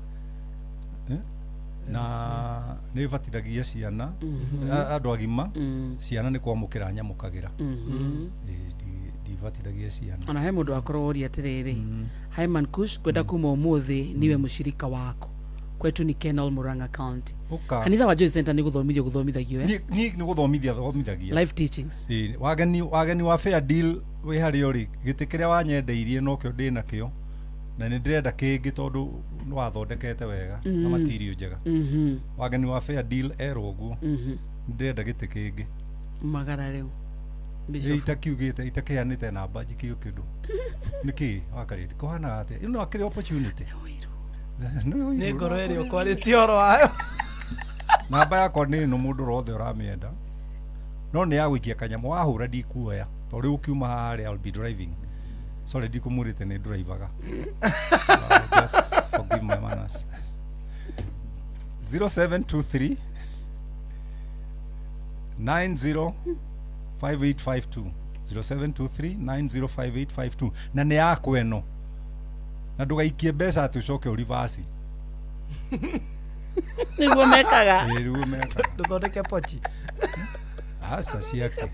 Na nĩ batithagia ciana andũ agima ciana nĩ kwamũkĩra nyamũkagĩra. Ndibatithagia ciana. Ona he mũndũ wakorwo ũria atĩrĩrĩ, hi Mankush, kwenda kuma ũmũthĩ niwe mũcirika wako. Kwetu ni Kenol Murang'a County. Kanitha wa Joy Center nĩ gũthomithio gũthomithagio eh? Niĩ nĩ gũthomithia thomithagia. Life teachings. Ĩĩ, wageni wa fair deal wĩ harĩa ũrĩ gĩtĩ kĩrĩa wanyendeirie nokĩo ndĩ nakĩo na nĩ ndĩrenda kĩngĩ tondũ nĩ wathondekete wega na material njega. Wageni wa fair deal erwo ũguo nĩ ndĩrenda gĩtĩ kĩngĩ. Magara rĩu. Itakiugĩte itakĩheanĩte namba njikio kĩndũ. Nĩkĩ wakarĩndĩ kũhanaga atĩa? Ĩno akĩrĩ opportunity. Nĩ ngoro ĩrĩa ũkwarĩtie ũhoro wayo. Namba yakwa nĩ ĩno mũndũ wothe ũramĩenda. No nĩ ya gũikia kanyamũ wahũra ndikuoya tondũ rĩu ũkiuma harĩa I'll be driving. Sorry ndikũmwĩrĩte nĩ ndrivaga. Just forgive my manners. 0723 905852 0723 905852 na nĩ yakwa ĩno. Na ndũgaikie mbeca atĩ ũcoke ũrivasi. Nĩguo mekaga. Ĩĩ, nĩguo mekaga. Ndũthondeke pochi. Aca ciake.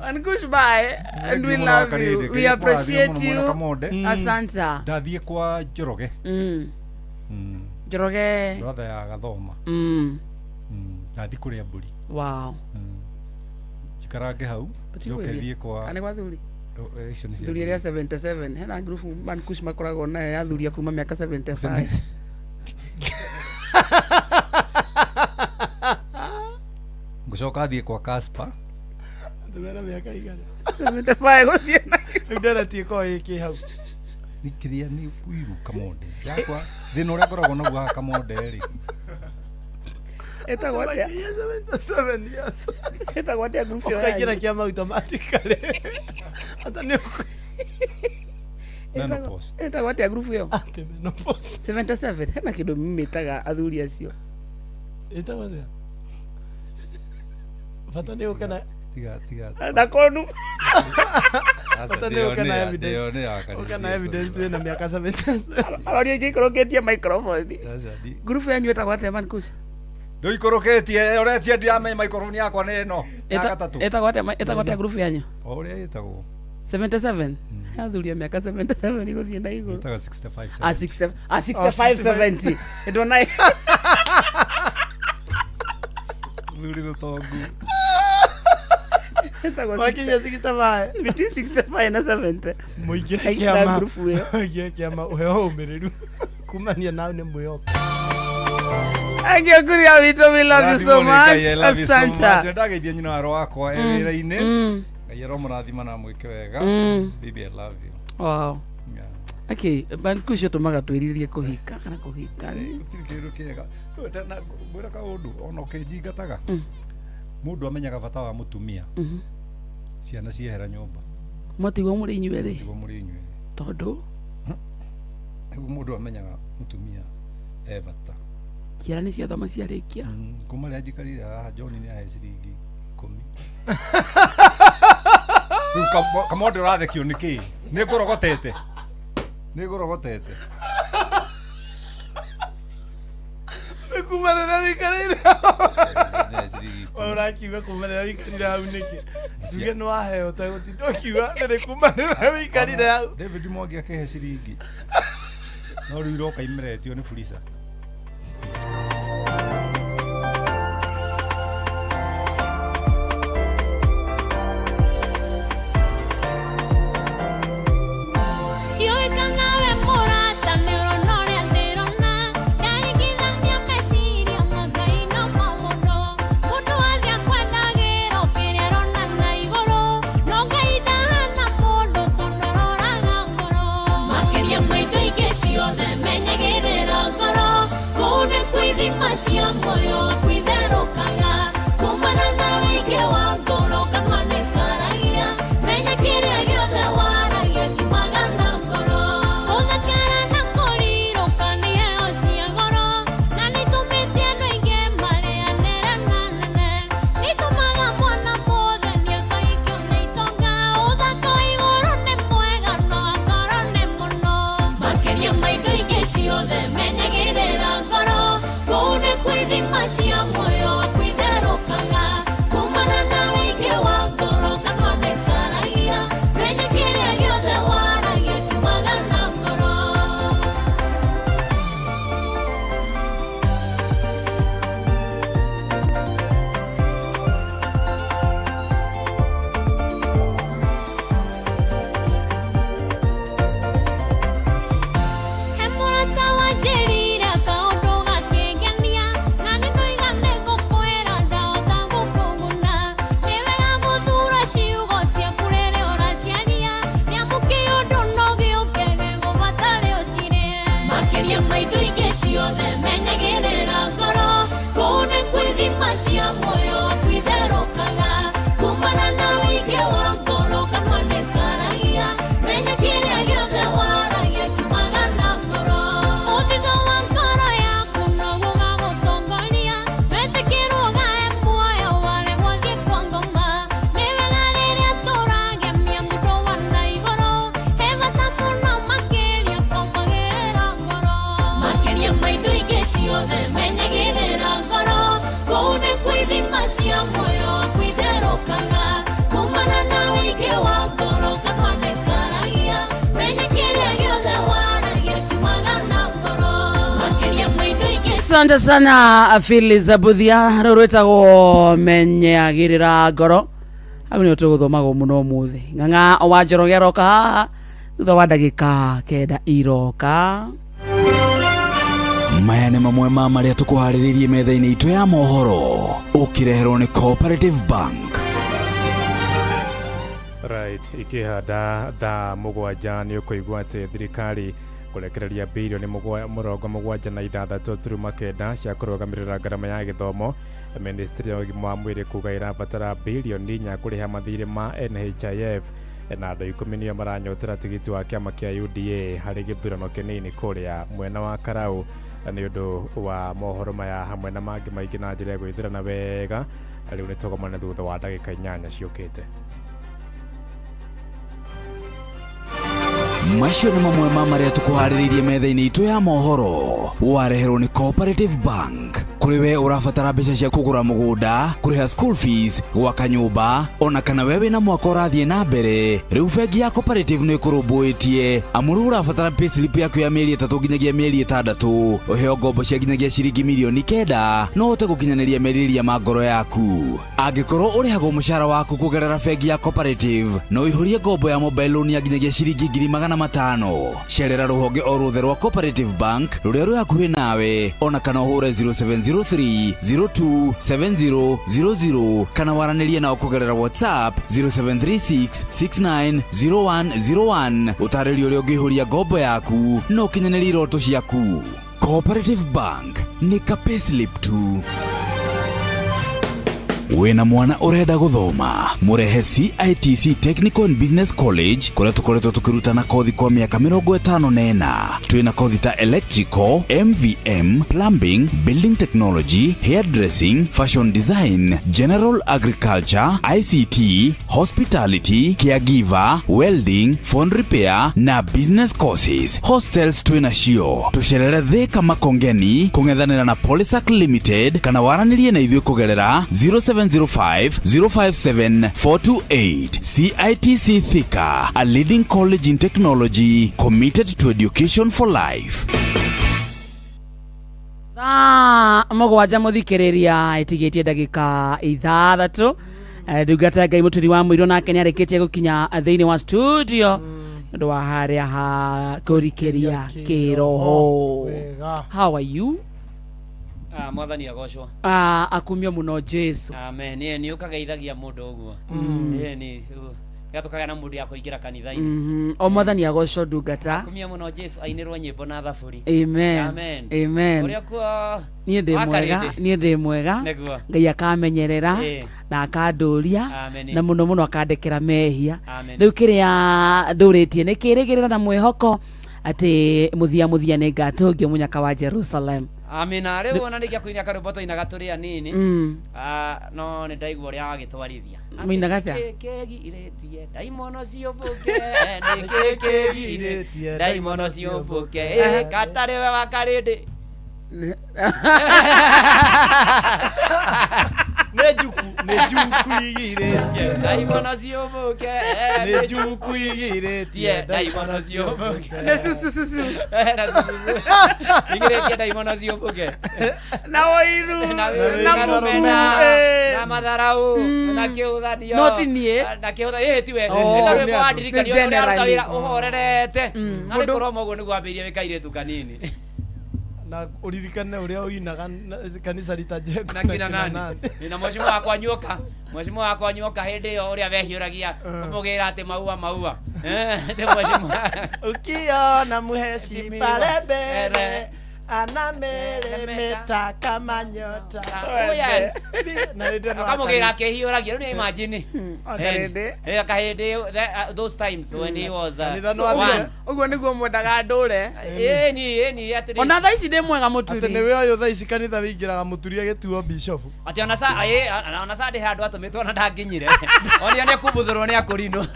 And goodbye and we love you. We appreciate you. Asante. Ndathiĩ kwa Njoroge. Njoroge. Brother ya Gathoma. Ndathiĩ kũrĩa mbũri. Wow. Njikarange hau. Njoke thiĩ kwa. Kana gwa thuri. Icio nĩ cia Thuri arĩa 77 hena group mankush makoragwo nayo ya athuri a kuma mĩaka 75. Ngũcoka thiĩ kwa Casper. Ndũmera mĩaka igana. 75 gũthiĩ na Rĩu ndereti ĩkoragwo ĩkĩ hau. Nĩ kĩrĩa nĩ ũiru kamonde yakwa thĩna ũrĩa ngoragwo naguo haha kamonde rĩ. Ĩtagwo atĩa? 77 years. Ĩtagwo atĩa group ĩyo Ũkaingĩra yanyu? kĩama automatically. Ata nĩ Menopause. Ĩtagwo atĩa group ĩyo? Atĩ menopause. 77 hena kĩndũ mĩtaga athuri acio. Ĩtagwo atĩa? Bata nĩ ũke na Tiga tiga. Ndakonu. Bata nĩ ũke na evidence. Ũke na evidence wĩna mĩaka 77. Aroria ingĩ ikũrũkĩtie microphone. Group yanyu ĩtagwo atĩa mankush? Ndũikũrũkĩtie ũretia ndiramenya microphone yakwa nĩ ĩno ya gatatũ. Ĩtagwo atĩa ĩtagwo atĩa group yanyu? O ũrĩa ĩtagwo. 77 athuri a mĩaka 77 igũthiĩ na igũrũ. Ĩtagwo 65. Ah, 60 ah, 65 70 ndona. Thuri rũtongu. Ĩtagwo Wakinya 65. Between 65 na 70. Mũingĩre Aingĩra kĩama. group ĩyo. Mũingĩre kĩama ũheo ũmĩrĩru. Kumania nawe nĩ mwĩhoko. Thank you, Kuria witũ. We love you so much. Asante. Ndageithia nyina waro wakwa e wĩra-inĩ. Ngai aromũrathima na mwĩke wega. Baby, I love you. Wow. Yeah. Okay, banku icio tũmaga twĩrirĩrie kũhika kana kũhika. Gũtirĩ kĩndũ kĩega. Ngwĩra kaũndũ ona ũkĩnjingataga mũndũ amenyaga bata wa mũtumia ciana ciehera nyũmba. Mwatigwo mũrĩ inyuerĩ. Tigwo mũrĩ inyuerĩ. Tondũ Nĩguo mũndũ amenyaga mũtumia e bata. Ciana nĩ ciathoma ciarĩkia. Kuma rĩrĩa njikarire haha John nĩ ahe ciringi 10. Rĩu kamonde ũrathekio nĩ kĩĩ? Nĩ ngũrogotete. Nĩ ngũrogotete. Nĩ kuma rĩrĩa wĩikarĩire Nĩ ciringi hau. Ũrakiuga kuma rĩrĩa wĩikarire hau nĩkĩ? Tuge nĩ waheo ũtegũtinda ũkiuga nĩ kuma rĩrĩa wĩikarire hau. David Mwangi akĩhe ciringi. No rĩu iroka imeretio nĩ Fulisa. Ndiũĩ kana we mũrata nĩũrona ũrĩa ndĩrona. Ndaringithania meciria ma Ngai no mo mũno. Mũndũ athiĩ akwendagĩrwo kĩrĩa arona na igũrũ. No Ngai ndahana mũndũ tondũ aroraga ngoro. Makĩria ma indo ingĩ ciothe menyagĩrĩra ngoro. Kũu nĩkuo ithima cia muoyo kwitherũkaga. Kumana na wĩingĩ wa ngoro kanua nĩkaragia. Menya kĩrĩa gĩothe waragia kiumaga na ngoro. Gũthakara na kũrirũka nĩ heo cia goro. Na nĩitũmĩte andũ aingĩ marĩanĩre na nene. Nĩitũmaga mwana mũthĩni akaikio nĩ itonga. Ũthaka wa igũrũ nĩ mwega no ngoro nĩ mũno. Makĩria ma indo ingĩ ciothe menyagĩrĩra ngoro. Kũu nĩkuo ithima cia muoyo kwitherũkaga. Kumana na wĩingĩ wa ngoro kanua nĩkaragia. Menya kĩrĩa gĩothe waragia kiumaga na ngoro. He mũrata wanjĩrire kaũndũ gakĩngenia, na nĩ ndoiga nĩngũkwĩra ndahota gũkũguna. Nĩ wega gũthura ciugo ciaku rĩrĩa ũraciaria, nĩamu kĩũndũ no gĩũke gĩgũbatare ũcirĩe. Makĩria ma indo ingĩ ciothe menyagĩrĩra ngoro, kũu nĩkuo ithima cia muoyo kwitherũkaga. Kumana na wĩingĩ wa ngoro kanua nĩkaragia, menya kĩrĩa gĩothe waragia kiumaga na ngoro. Mũthithũ wa ngoro yaku noguo ũgagũtongoria, wetĩkĩrwo ũgae muoyo waregwo thiĩ kwa ngoma. Nĩ wega rĩrĩa tũragemia mũndũ wa na igũrũ, he bata mũno makĩria kũmbagĩrĩra ngoro. Makĩria ma indo ingĩ ciothe menyagĩrĩra ngoro, kũu nĩkuo ithima cia muoyo kwitherũkaga. Kumana na wĩingĩ wa ngoro kanua nĩkaragia, menya kĩrĩa gĩothe waragia kiumaga na ngoro. Makĩria ma indo ingĩ Asante sana Phyllis Abuthia rũrũ rwĩtagwo menyagĩrĩra ngoro. Hau nĩho tũgũthomagwo mũno ũmũthĩ. Ng'ang'a wa Njoroge aroka haha thutha wa ndagĩka 9 iroka. Maya nĩ mamwe ma marĩa tũkũharĩrĩirie metha-inĩ itũ ya mohoro, ũkĩreherwo nĩ Cooperative Bank. Right, ikĩhanda thaa 7 nĩ ũkũigua atĩ thirikari kũrekereria birioni 76.9 cia kũrũgamĩrĩra ngarama ya gĩthomo. Ministry ya ũgima wa mwĩrĩ kuga ĩrabatara birioni 4 kũrĩha mathirĩ ma NHIF, na andũ 10 nĩo maranyotera tigiti wa kĩama kĩa UDA harĩ gĩthurano kĩnini kũrĩa mwena wa Karau. Nĩ ũndũ wa mohoro maya hamwe na mangĩ maingĩ na njĩra ya gwĩthĩrana wega, rĩu nĩ tũgomane thutha wa ndagĩka 8 ciũkĩte. Macio nĩ mamwe ma marĩa tũkũharĩrĩirie metha-inĩ itũ ya mohoro, wareherwo nĩ Cooperative Bank. Kũrĩ we ũrabatara mbeca cia kũgũra mũgũnda, kũrĩha school fees, gwaka nyũmba, ona kana we wĩna mwaka ũrathiĩ na mbere, rĩu bengi ya Cooperative nĩ ĩkũrũmbũĩtie. Amu rĩu ũrabatara payslip yaku ya mĩeri 3 nginyagia mĩeri 6, ũheo ngombo cia nginyagia ciringi mirioni 9, no ũhote gũkinyanĩria merirĩria ma ngoro yaku. Angĩkorwo ũrĩhagwo mũcara waku kũgerera bengi ya Cooperative, no ũihũrie ngombo ya mobile loan ya nginyagia ciringi 500,000. Cerera rũhonge o ruothe rwa Cooperative Bank rũrĩa rwĩ hakuhĩ nawe, ona kana ũhũre 0703 02 7000 kana waranĩrie nao kũgerera WhatsApp 0736 690101. Ũtarĩrio ũrĩa ũngĩihũria ngombo yaku na ũkinyanĩrie iroto ciaku. Cooperative Bank nĩ ka payslip tu. Wĩna mwana ũrenda gũthoma, mũrehe CITC Technical and Business College kũrĩa tũkoretwo tũkĩrutana kothi kwa mĩaka 54. Twĩna kothi ta electrical, MVM, plumbing, building technology, hairdressing, fashion design, general agriculture, ICT, hospitality, caregiver, welding, phone repair na business courses. Hostels twĩna cio. Tũcerere Thika Makongeni kũng'ethanĩra na Polysac Limited kana waranĩrie na ithuĩ kũgerera 0705 057 428. CITC Thika, a leading college in technology committed to education for life. Thaa 7 mũthikĩrĩria ĩtigĩtie ndagĩka 6. Ndungata ya Ngai Mũturi wa Mũirũ nake nĩarĩkĩtie gũkinya thĩinĩ wa studio nĩ ũndũ wa harĩa ha kũrikĩria kĩroho. How are you? Mwathani agocwo. Akumio mũno Jesu. Amen. Ĩĩ nĩ ũkageithagia mũndũ ũguo. Ĩĩ nĩ gatũkagĩa na mũndũ ya kũingĩra kanitha-inĩ. O mwathani agocwo ndungata. Akumio mũno Jesu ainĩrwo nyĩmbo na thaburi. Amen. Amen. Amen. Ũrĩa kuo Niĩ ndĩ mwega, niĩ ndĩ mwega. Nĩguo. Ngai akamenyerera na akandũria Amen. na mũno mũno akandekera mehia. Amen. Rĩu kĩrĩa ndũrĩtie nĩ kĩrĩgĩrĩro na mwĩhoko atĩ mũthia mũthia nĩ ngatũngio mũnyaka wa Jerusalem. Amina. Rĩu ona nĩkĩo kũina karwĩmbo twainaga tũrĩ anini. No nĩ ndaigua ũrĩa wagĩtwarithia. Mũinaga atĩa? Nĩkĩ kĩgirĩtie ndaimono ciũmbũke, nĩkĩ kĩgirĩtie ndaimono ciũmbũke, katarĩ we wa karĩndĩ. Nĩ njuku, nĩ njuku igirĩtie. Ndaimono ciũmbũke, Nĩ njuku igirĩtie ndaimono ciũmbũke. Nĩ cucu cucu. Na cucu. Igirĩtie ndaimono ciũmbũke. Na ũiru, na na na mũku, rũmena, na matharau, na kĩhũthanio. No ti niĩ. Na kĩhũthanio, ĩ tiwe. Oh. Nĩ ta rwĩmbo wandirikania Nĩ ũrĩa ũraruta generally. wĩra ũhorerete. Na nĩ Mũndũ- kũroma ũguo nĩguo wambĩrĩirie wĩ kairĩtu kanini. Na ũririkane ũrĩa ũinaga kanitha rita Jengo na kina nani na mheshimiwa wakwa nyoka, mheshimiwa wakwa nyoka hĩndĩ ĩyo ũrĩa wehiũragia ũmũgĩra atĩ maua maua. Atĩ mheshimiwa ukiona muheci pale mbere anameremeta kama nyota. Oh, yes. Na rĩndĩ no akamũgĩra akĩhiũragia rĩu nĩ imagine Akarĩndĩ. Kahĩndĩ those times when he was Kanitha no one. athire. Ũguo nĩguo mwendaga ndũre. Ĩni ĩni atĩrĩ Ona thaa ici ndĩ mwega atĩ mũturi. nĩwe ũyũ thaa ici kanitha wĩingĩraga mũturi agĩtuo bishop. Atĩ ona sa ĩ ona sa ndĩ handũ atũmĩtwo ona ndanginyire onio nĩ kumbuthũrwo nĩ akũrinũ.